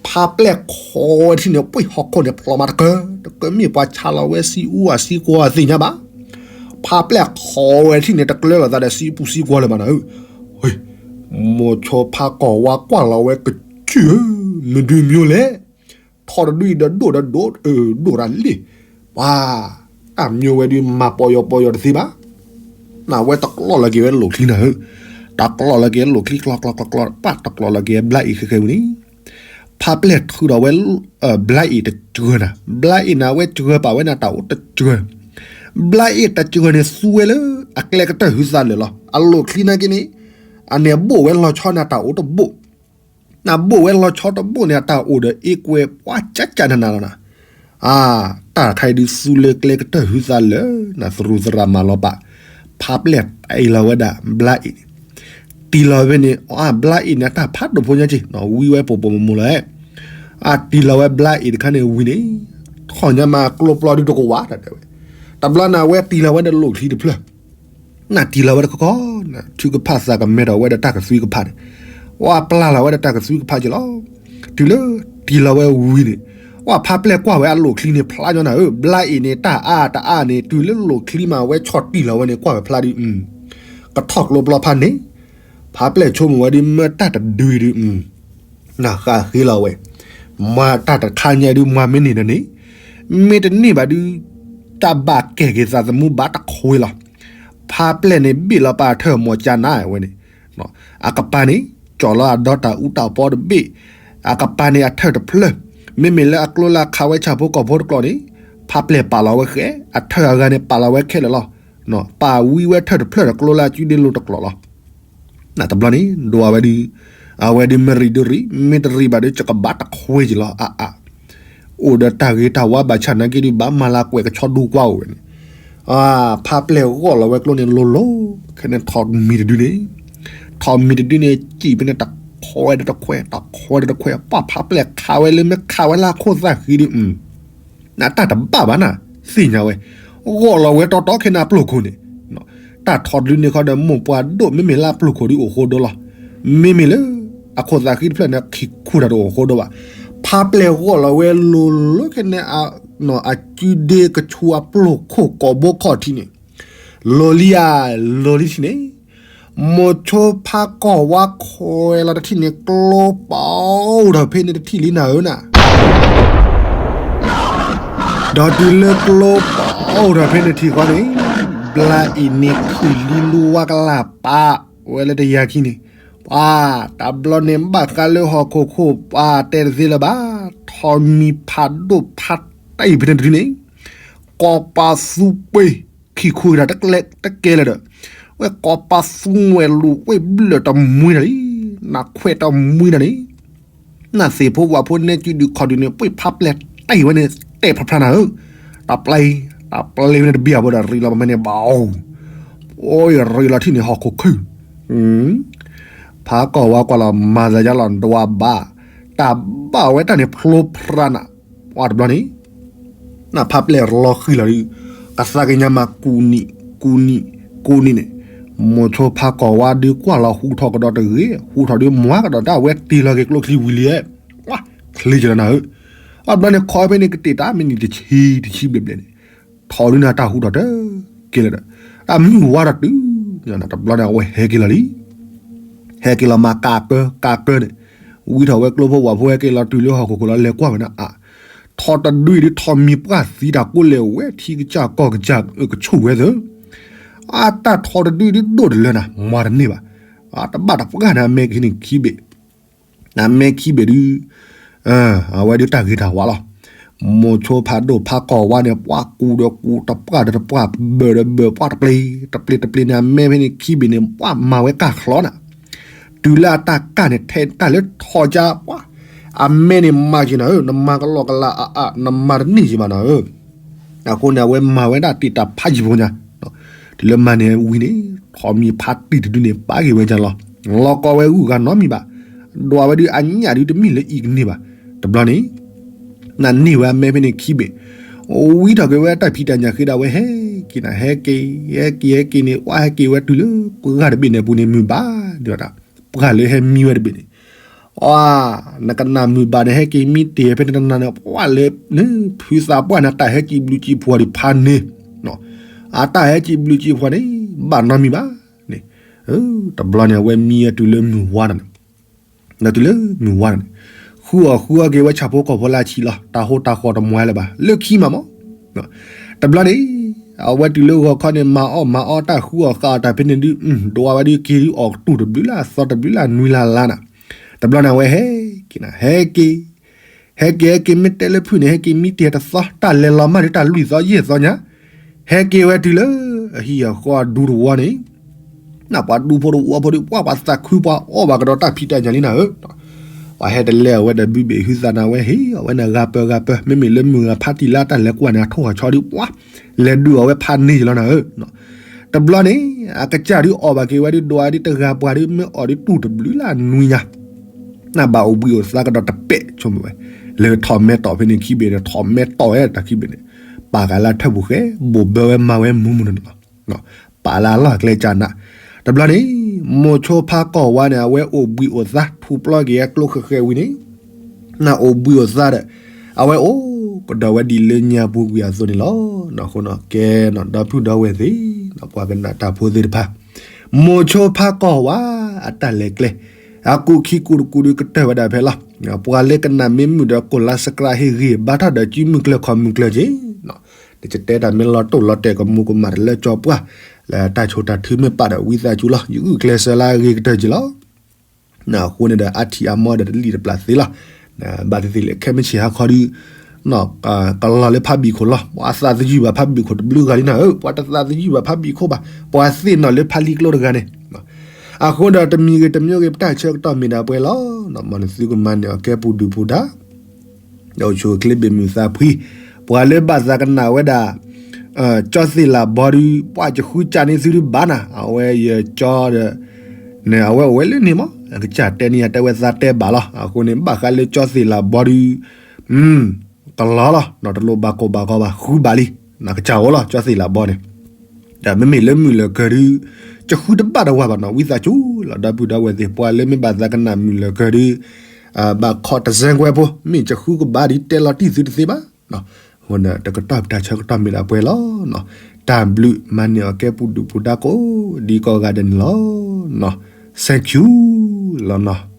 ဖးပျဲၢ်ခိးဝဲထံၣ်န့ၣ် ပှ့ၢ်ဟီၣ်ခိၣ်န့ၣ် ဖျိမးတကၢၢ်, တကၢၢ်မ့ၢ်ပှၤဆါလီၤဝဲစံအူအစံကွီသ့ၣ်ညါဘၣ်, ဖးပျဲၢ်ခိးဝဲထံၣ်န့ၣ် တကျၢၤလိာ်သးဒီးစံပူၤစံကွီလၢၤဘၣ်နၤဧၢ, မိၤဆိဖးကီၢ်ဝါကွၢ်လီၤဝဲကစုၢ်ဧၢ, မဒုမၠိလဲၣ် ထီၣ်တဒုအံၤဒီးဒိၣ်ဒီးဒိၣ်, ဒိၣ်တၢ်လံ, ပှၤ, တၢ်မၠိဝဲဒုးမၤပီယီၤပီယီၤတသ့ဘၣ်, နဝဲတကျီၢ်လီၤက့ၤဝဲလိၣ်ချံနၤဧၢ, တကျီၢ်လီၤက့ၤဝဲလိၣ်ချံကျီကျီကျီကျီ, ပၢ်တကျီၢ်လီၤက့ၤဝဲဘျါအ့ၣ်ဃဲဃဲဝံၤန့ၣ်, ဖးပျဲၢ်ထုးထီၣ်ဝဲ ဘျါအ့ၣ်တစှၢၤနၤ, ဘျါအ့ၣ်န့ၣ် အဝဲစှၢၤပာ်ဝဲန့ၣ်တၢ်အိၣ်တစှၢၤ, ဘျါအ့ၣ်တစှၢၤန့ၣ်သူဝဲလၢ အကျဲကတၢၢ်ဟုသးလၢာ်လီၤ, အလိၣ်ချံနာ်က့န့ၣ်, အန့ၣ်ဘိၣ်ဝဲလီၤဆီန့ၣ် အတၢ်အိၣ်တဘိၣ် နဘိၣ်ဝဲလီၤဆီတဘိၣ်န့ၣ် အတၢ်အိၣ်ဒီးအ့ကွဲးပှၤကၠးကၠးနးနးလီၤနၤ, အါ, တၢ်တခါအံၤဒုးသူလၢကျဲကတၢၢ်ဟုသးလၢာ် နသရူးသရၣ်မၤလီၤပာ်, ဖးပျဲၢ်တ့ၢ်လီၤဝဲဒၣ် ဘျါအ့ၣ်န့ၣ်, တ့ၢ်လီၤဝဲန့ၣ် အါ ဘျါအ့ၣ်န့ၣ် အတၢ်ဖးဒိၣ်ဖိညါက့ၤ ဝံဝဲပိာ်ပိာ်မုၣ်မုၣ်လီၤ, အါ တ့ၢ်လီၤဝဲဘျါအ့ၣ်တခါန့ၣ်ဝံၤန့ၣ်, ထီၣ်ညါမးကျိပျီဒုးတကဝးတၢ်တဲဝဲ, တဘျီန့ၣ်အဝဲတ့ၢ်လီၤဝဲဒီးလိၣ်ချံတဖျၢၣ် နတံၢ်လီၤဝဲတခီခီ, ထုကဖၣ်သးကမဲထီၣ်ဝဲဒီးတၢ်ကသွံကဖၣ်န့ၣ်, ဝဲပျၢ်လီၤဝဲဒီးတၢ်ကသွံကဖၣ်က့ၤလီၤ. တုၤလၢတံၢ်လီၤဝဲဝံၤန့ၣ်, ဝဲဖးပျဲၢ်ကွၢ်ဝဲအလိၣ်ချံန့ၣ်ဖျါညီနၤဧၢ, ဘျါအ့ၣ်န့ၣ် တၢ်အါတအါန့ၣ် တုၤလၢလိၣ်ချံမးဝဲဆီၣ်တံၢ်လီၤဝဲန့ၣ် ကွၢ်ဝဲဖျါဒုး, ကထီၣ်ကျိပျီဖးန့ၣ်, ဖါပျဲၢ်ဆိကမိၣ်ဝဲဒုး မ့ၢ်တၢ်တဒုအံၤဒုး နဃးဃ့လီၤဝဲ, မၤတၢ်တခါညါဒုး မၤမ့ၢ်န့ၢ်ဒီးန့ၣ်, မ့ၢ်တန့ၢ်ဘၣ်ဒုး တၢ်ဘၣ်ကဲၣ်က့ၤသးသမူဘၣ်တခွ့လီၤ. ဖါပျဲၢ်န့ၣ် ဘ့ၣ်လီၤပာ်အထၢၣ်မီၤကၠါနးဝဲန့ၣ်, အကပၤန့ၣ် ကၠီၣ်လီၤအဒီတၢ်အူတၢ်ပီတဘ့ၣ်, အကပၤန့ၣ်အထၢၣ်တဖျၢၣ်, မ့မ့ၢ်လၢအကျိလၢအခးဝဲဆၣ်ဖိကီၢ်ဖိတကျိာ်န့ၣ်, ဖါပျဲၢ်ပာ်လီၤဝဲဃဲ, အထၢၣ်အဂၤန့ၣ် ပာ်လီၤဝဲခဲလၢာ်လီၤ. ပာ်ဝံဝဲထၢၣ်တဖျၢၣ်ဒီးကျိလၢအစုဒ့လိၤတကျိာ်လီၤ. တဘျီန့ၣ် ဒိးဝဲဒုး, အဝဲဒုးမ့ၢ်ရံၣ်ဒုးရံၣ်, မ့ၢ်တရံၣ်ဘၣ်ဒုး ကဘၣ်တခွ့က့ၤလီၤအါအါ, အိၣ်ဒီးတၢ်ဂ့ၤတၢ်ဝါဘၣ်ဆၣ်နာ်က့ဒုး ဘၣ်မၤလၤကွံာ်ကဆီဒူကွၢ်အိၣ်ဝဲန့ၣ်, ဖါပျဲၢ်ဂီၢ်လီၤဝဲကျိန့ၣ်လိၤလိၤ, ခဲန့ၣ်ထီၣ်မံၤတဒုန့ၣ်, ထီၣ်မံၤတဒုန့ၣ် စံၣ်ဖဲန့ၣ်တခွဲဒီးတခွဲ, တခွဲဒီးတခွဲ, ပှၢ်ဖါပျဲၢ်ခးဝဲလၢမ့ၢ်ခးဝဲလၢအခိၣ်သၣ်ဃံဒုး နတၢ်တဘၣ်ဘၣ်နၤ, သ့ၣ်ညါဝဲ, ဂီၢ်လီၤဝဲတီတီခဲန့ၣ်အပျိၢ်ခိၣ်န့ၣ်, တၢ်ထီၣ်တဒုန့ၣ်ခီဒီး မိၢ်ပှၢ်ဒိၣ်မ့မ့ၢ်လၢအပျိၢ်ခိၣ်ဒုးအိၣ်ဃိဒိလီၤ. မ့မ့ၢ်လၢ အခိၣ်သၣ်ဃံတဖျၢၣ်န့ၣ် ခံခူတၢ်တအိၣ်ဃိဒိဘၣ်. ဖါပျဲၢ်ဂီၢ်လီၤဝဲလိၤလိၤခဲန့ၣ်, အစုဒ့ကဆူအပျိၢ်ခိၣ်ကိာ်ဘိခီၣ်ထံးန့ၣ်, လီၤလံဧါ, လီၤလံထံၣ်န့ၣ် မိၤဆိဖါကီၢ်ဝါခွဲးလီၤတထံၣ်န့ၣ် ကျိပအိၣ်ထီၣ်ဖဲန့ၣ်တထံၣ်လံနၤဧၢနၤ. ဒီးတုၤလၢကျိပအိၣ်ထီၣ်ဖဲန့ၣ်ထံၣ်ဃီန့ၣ်, ဘျါအံၤန့ၣ်ခုၣ်လံလူဝါကလၢ်ပာ်ဝဲလၢတယၤခံန့ၣ်, ပှၤတဘျီန့ၣ်ဘၣ်ဃးလၢဟီၣ်ခိၣ်ခိၣ်ပှၤတဲတသ့လၢၤဘၣ်, ထီၣ်မံၤဖးဒိၣ်ဖးတံၢ်ဖဲန့ၣ်တဒုန့ၣ်, ကိးပသူပှ့ၤ ခံခူတၢ်တကဲလၢာ်ဒီး, ဝဲကိးပသူဝဲလူၤဝဲဘျၢၣ်တမှံတၢ်လံ, နခွဲးတမှံတၢ်န့ၣ်, နသ့ၣ်ဖိဝၣ်ဖိနဲကံဒုးခီၣ်ဒုးန့ၣ် ပှ့ၤဖးပျဲၢ်တံၢ်ဝဲန့ၣ် တဲဖျါဖျါနၤဧၢ, တပျဲၢ်, တပျဲၢ်ဝဲန့ၣ်တဘံၣ်အဘိဒီးရံးလီၤပမဲန့ၣ်ဘၣ်, အိၣ်ရံးလီၤထံၣ်န့ၣ်ဟီၣ်ခိၣ်ခုၣ် ဖးကီၢ်ဝါကွၢ်လီၤမၤသးယါလီၤဒွးဘၣ်, တၢ်ဘၣ်ဝဲတၢ်န့ၣ်ဖျိဖျါနၤ, ပှၤတဘျီန့ၣ် နဖးပျဲၢ်လီၤဃံလီၤဒုး, ကသးကညီၤမၤကူနံၣ်, ကူနံၣ်, ကူနံၣ်န့ၣ်, မိၤဆိဖးကီၢ်ဝါဒုးကွၢ်လီၤဟူထီၣ်ကဒီးတဂ့ၤ, ဟူထီၣ်ဒုးမွၤကဒီးတၢ်ဝဲတ့ၢ်လီၤက့ၤကျိချံဝံၤလံ, ချ့ကလီၤနၤဧၢ, အဘျီန့ၣ်ခီဖဲန့ၣ်ကတ့ၢ်တၢ်မ့ၢ်နံၣ်တဆံတဆံဘျဲၣ်ဘျဲၣ်န့ၣ်, ထီၣ်ဒုးနၤတၢ်ဟူထီၣ်တကဲလၢာ်ဒီး, တၢ်မုၢ်ဝါထီၣ်တုၤ, တဘျီန့ၣ်အဝဲဟဲက့ၤလီၤလံ ဟဲက့ၤလီၤမၤကးကၢကးကၢန့ၣ်, ဝံထီၣ်ဝဲကျိဖိဝၣ်ဖိဟဲက့ၤလီၤတုၤလၢဟီၣ်ခိၣ်ခိၣ်လီၤလဲၤကွၢ်ဝဲဒၣ်အါ, ထီၣ်တဒုအံၤဒုးထီၣ်မံၤပှၢ်သံတၢ်ကိးလဲၣ်ဝဲ ထံကစၢ်ကီၢ်ကစၢ်အကဆိၣ်ဝဲသၢ, အတၢ်ထီၣ်တဒုအံၤဒုးဒိၣ်တလၢနၤ မၤတန့ၢ်ဘၣ်, တဘၣ်တပှၢ်န့ၣ်အမဲကဟံးန့ၣ်ခံဘ့ၣ်, အမဲခံဘ့ၣ်ဒုး အဝဲဒုးတၢ်ဂ့ၤတၢ်ဝါလီၤ. မိၤဆိဖးဒိၣ်ဖးကီၢ်ဝါန့ၣ် ပှၤကူဒီးကူ တပှၢ်ဒီးတပှၢ် ဘၢၣ်ဒီးဘၢၣ် ပှၢ်တပျ့ၤ တပျ့ၤတပျ့ၤန့ၣ် အမဲဖဲန့ၣ်ခံဘ့ၣ်န့ၣ် ပှၤမၤဝဲကၢ်ချီနၤ, တုၤလၢအတၢ်ကၢ်န့ၣ် ထဲတၢ်လၢထီၣ်ကၢ်ပှၤ, အမဲန့ၣ်မၤက့ၤနၤဧၢ, နမၤကလီကလီအါအါ နမၤတန့ၢ်က့ၤဘၣ်နၤဧၢ. အဃိန့ၣ် အဝဲမၤဝဲဒၣ်တ့ၢ်တၢ်ဖးယံၤဖိညါ, တုၤလၢမၤန့ၢ်ဝံၤန့ၣ် ထီၣ်မံၤဖးတံၢ်တဒုန့ၣ် ပာ်က့ၤဝဲဒၣ်လီၤ. လီၤကီဝဲဂုၤဂၤနီတမံၤဘၣ်. ဒွးဝဲဒုးအညၣ်ဒုးတမ့ၢ်လၢအံၤကန့ၢ်ဘၣ်. တဘျီန့ၣ် နန့ၢ်ဝဲအမဲဖဲန့ၣ်ခံဘ့ၣ်, ဝံထီၣ်က့ၤဝဲတၢ်ဖံးတၢ်ညၣ်ဃ့ဒၣ်ဝဲဟဲက့ၤနၤ ဟဲက့ၤ ဟဲက့ၤ ဟဲက့ၤန့ၣ် ပှၤဟဲက့ၤဝဲတုၤလၢပှၤဂၤတဘ့ၣ်န့ၣ်အပူၤန့ၣ် မုၢ်ဘၣ်ဒံးဝဲဒၣ်, ပှၤလၢဟဲမံဝဲတဘ့ၣ်န့ၣ် အ နကနၣ်မုၢ်ဘၣ်န့ၣ် ဟဲက့ၤမံတ့ၢ်ဖဲန့ၣ်တနၤန့ၣ် ပှၤလၢ ဖုသးပှၢ်န့ၣ် တၢ်ဟဲကံၣ်ဘျုးကံၣ်ဖှီၣ်ဒံးဖးန့ၣ်, အတၢ်ဟဲကံၣ်ဘျုးကံၣ်ဖှီၣ်န့ၣ် ဘၣ်နီတမံၤဘၣ်န့ၣ်, တဘျီန့ၣ် အဝဲမံဝဲတုၤလၢမုၢ်ဝါန့ၣ်, ဒီးတုၤလၢမုၢ်ဝါန့ၣ် ဃုအီၣ်ဃုအီက့ၤဝဲဆၣ်ဖိကီၢ်ဖိလၢအဆံးလီၤ. တၢ်ဟိတၢ်ဃီတမွဲလၢၤဘၣ် လၢခံမးမး တဘျီန့ၣ် အဝဲတုၤလၢဂီၤခီန့ၣ် မၤအီၣ်မၤအီတၢ်ဃုအီၣ်ဃုအီတၢ်ဖဲန့ၣ်ဒုး ဒွးဝဲဒုးက့ၤဒုးအီၣ်တူၢ်တဘျုးလၢအသီတဘျုးလၢအနွံလၢအလါနၤ, တဘျီန့ၣ် အဝဲဟဲက့ၤနၤ ဟဲက့ၤ ဟဲက့ၤဟဲက့ၤ မ့ၢ်တဲလၢဖုၣ်န့ၣ် ဟဲက့ၤမံတ့ၢ်တသီ တၢ်လဲၤလီၤမၢ်ဒုး တၢ်လွံၢ်သီယဲၢ်သီညါ, ဟဲက့ၤဝဲတုၤလၢ အဟံၣ်အဃီအဒူတဝီန့ၣ် နပှၤဒူဖိတဝီဖိဒုး ပှၤပှၤသးခုပှၤအီၣ်ဘၣ်ကဒီးတၢ်ဖံးတၢ်ညၣ်လံနၤဧၢ, ပှၤဟဲတလဲအဝဲဒီးဘုဘ့ၣ်ဟုသးနၤ အဝဲဟ့ၣ်အီၣ်ဝဲန့ၣ် ဂၤပၢၤဂၤပၢၤ မ့မ့ၢ်လၢမုၢ်ဂၤဖါတံၢ်လၢတၢ်လဲၤကွၢ်န့ၣ် အထိၣ်အဆီဒုး ပှၤလဲၤဒုးအီၣ်ဝဲဖးန့ၢ်ယလီၤနၤဧၢ, တဘျီန့ၣ် အကစၢ်ဒုးအီၣ်ဘၣ်က့ၤဝဲဒုး ဒွးဒုးတဂၤပှၤဒုး မ့ၢ်အီၣ်ဒုးတူၢ်တဘျုးလၢအနွံညါ နဘၣ်အိၣ်ဘှံးအိၣ်သါကဒီးတပဲာ်ဆိကမိၣ်ဝဲ, လၢထီၣ်မဲာ်တီၢ်ဖဲန့ၣ်ခံဘ့ၣ်ဒီး ထီၣ်မဲာ်တီၢ်ဝဲတၢ်ခံဘ့ၣ်န့ၣ်, ပာ်ဃာ်လၢထၢၣ်ပူၤဃဲ ဘိၣ်ဘၢဝဲမၤဝဲမူမူနီၢ်နီၢ်လီၤ, ပာ်လၢအလီၢ်အကျဲကၢ်နး, တဘျီန့ၣ် မိၤဆိဖါကီၢ်ဝါန့ၣ် အဝဲအိၣ်ဘှံးအိၣ်သါ ထူးပျီက့ၤအကျိဃဲးဃဲးဝံၤန့ၣ်, နအိၣ်ဘှံးအိၣ်သါဒီး အဝဲအိၣ်ကဒီးဝဲဒ်လၢညါပူၤကွံာ်အသိးန့ၣ်လီၤ. အဃိန့ၣ် ကဲနီၣ် ဒီပုၢ်ဒီဝဲၢ်သ့ၣ် ပှၤကနၣ်တၢ်ဖိသ့ၣ်တဖၣ်, မိၤဆိဖါကီၢ်ဝါ အတၢ်လဲၤကျဲ အကူာ်ခံကူာ်တကူာ်ဒီးကတၢၢ်ဝဲဒၣ်ဖဲလီၤ. ပှၤလၢကနၣ်မ့ၢ်မုာ်ဒီးကိၣ်လါစကရၣ်ဟ့ၣ်ဂံၢ်ဘါထီၣ်ဒီးကုမုၢ်ကျၢၢ်ခီမုၢ်ကျၢၢ်က့ၤ တကတဲတၢ်မ့ၢ်လီၤတိၢ်လီၤတဲာ်ကမူၤကမၣ်တလၢကၠီပှၢ် လၢတၢ်ဆိၣ်တၢ်ထုမ့ၢ်ပာ်ဒီးဝံသးစူၤလီၤ ယဂုာ်ကျဲးစၢးလၢအဂ့ၤကတၢၢ်က့ၤလီၤ. အဃိန့ၣ်ဒီးအါထံအါမီဒီးတလံၣ်တပျၢ်သ့လီၤ. ဘၣ်သ့ၣ်သ့ၣ်လဲၣ် ခဲမုၢ်ဆ့ၣ်ဟါခီဒီး ကလီၤလၢဖးဘံၣ်ခိၣ်လီၤ. ပှၤသးသယုၢ်ဘၣ်ဖးဘံၣ်ခိၣ်တဘျုးဂၤလံနၤဧၢ, ပှၤတသးသယုၢ်ဘၣ်ဖးဘံၣ်ခိၣ်ဘၣ်, ပှၤသ့ၣ်နီၣ်လၢဖးလံကျိတဂၤန့ၣ် အဃိဒီးတမံၤဂ့ၤတမံၤဂ့ၤ ပတၢ်ဆၢကတီၢ်မ့ၢ်ဒၣ်ပှဲၤလီၤ. မ်နသုကမၤန့ၢ်အီၤကဲပူၤဒုၣ်ပူၤဒါ ဒီးအိၣ်ဆူၣ်အိၣ်ချ့ဘၣ်မုာ်သးဖှံ, ပှၤလၢဘၣ်သးကနၣ်ဝဲဒၣ် ကၠီသ့ၣ်လးဘီဒုး ပှၤကဃုကၢ်န့ၢ်သုဒုးဘၣ်နၤ, အဝဲယကၠီဒီး န့ၣ် အဝဲအိၣ်ဝဲလၢန့ၣ်မး ကစၢ်တဲန့ၢ်ယၤတဲဝဲသးတဲဘၣ်လီၤ. အဃိန့ၣ် ဘၣ်ဃးလၢကၠီသ့ၣ်လးဘီဒုး ကလီၤလီၤ, တလိၣ်ဘၣ်ကိၢ်ဘၣ်ဂီၤဘၣ် ဃုဘၣ်လံ, ကစၢ်အိၣ်လီၤ ကၠီသ့ၣ်လးဘီန့ၣ်. ဒီးမ့မ့ၢ်လၢမုၢ်လၢၤကၢၤဒုး ကဃုတဘၣ်တဝၤဘၣ်နီၤ ဝံသးစူၤလီၤ ဒီပုၢ်ဒီဝဲၢ်သ့ၣ် ပှၤလၢမ့ၢ်ဘၣ်သးကနၣ်မုၢ်လၢၤကၢၤဒုး ဘၣ်ခီတစဲကွဲဖိ မ့ၢ်ကဃုကဘၣ်ဒုးတဲလီၤတံၢ်သုတသ့ဘၣ်. အဃိန့ၣ် တကတီၢ်ပတၢ်ဆၢကတီၢ်မ့ၢ်ဒၣ်ပှဲၤလီၤ. တၢ်ဘျုးမၤန့ၢ်အီၤကဲပူၤဒုၣ်ပူၤဒါကိးဒံကိးဂၤဒဲးန့ၣ်လီၤ. Thank you လီၤနီၤ.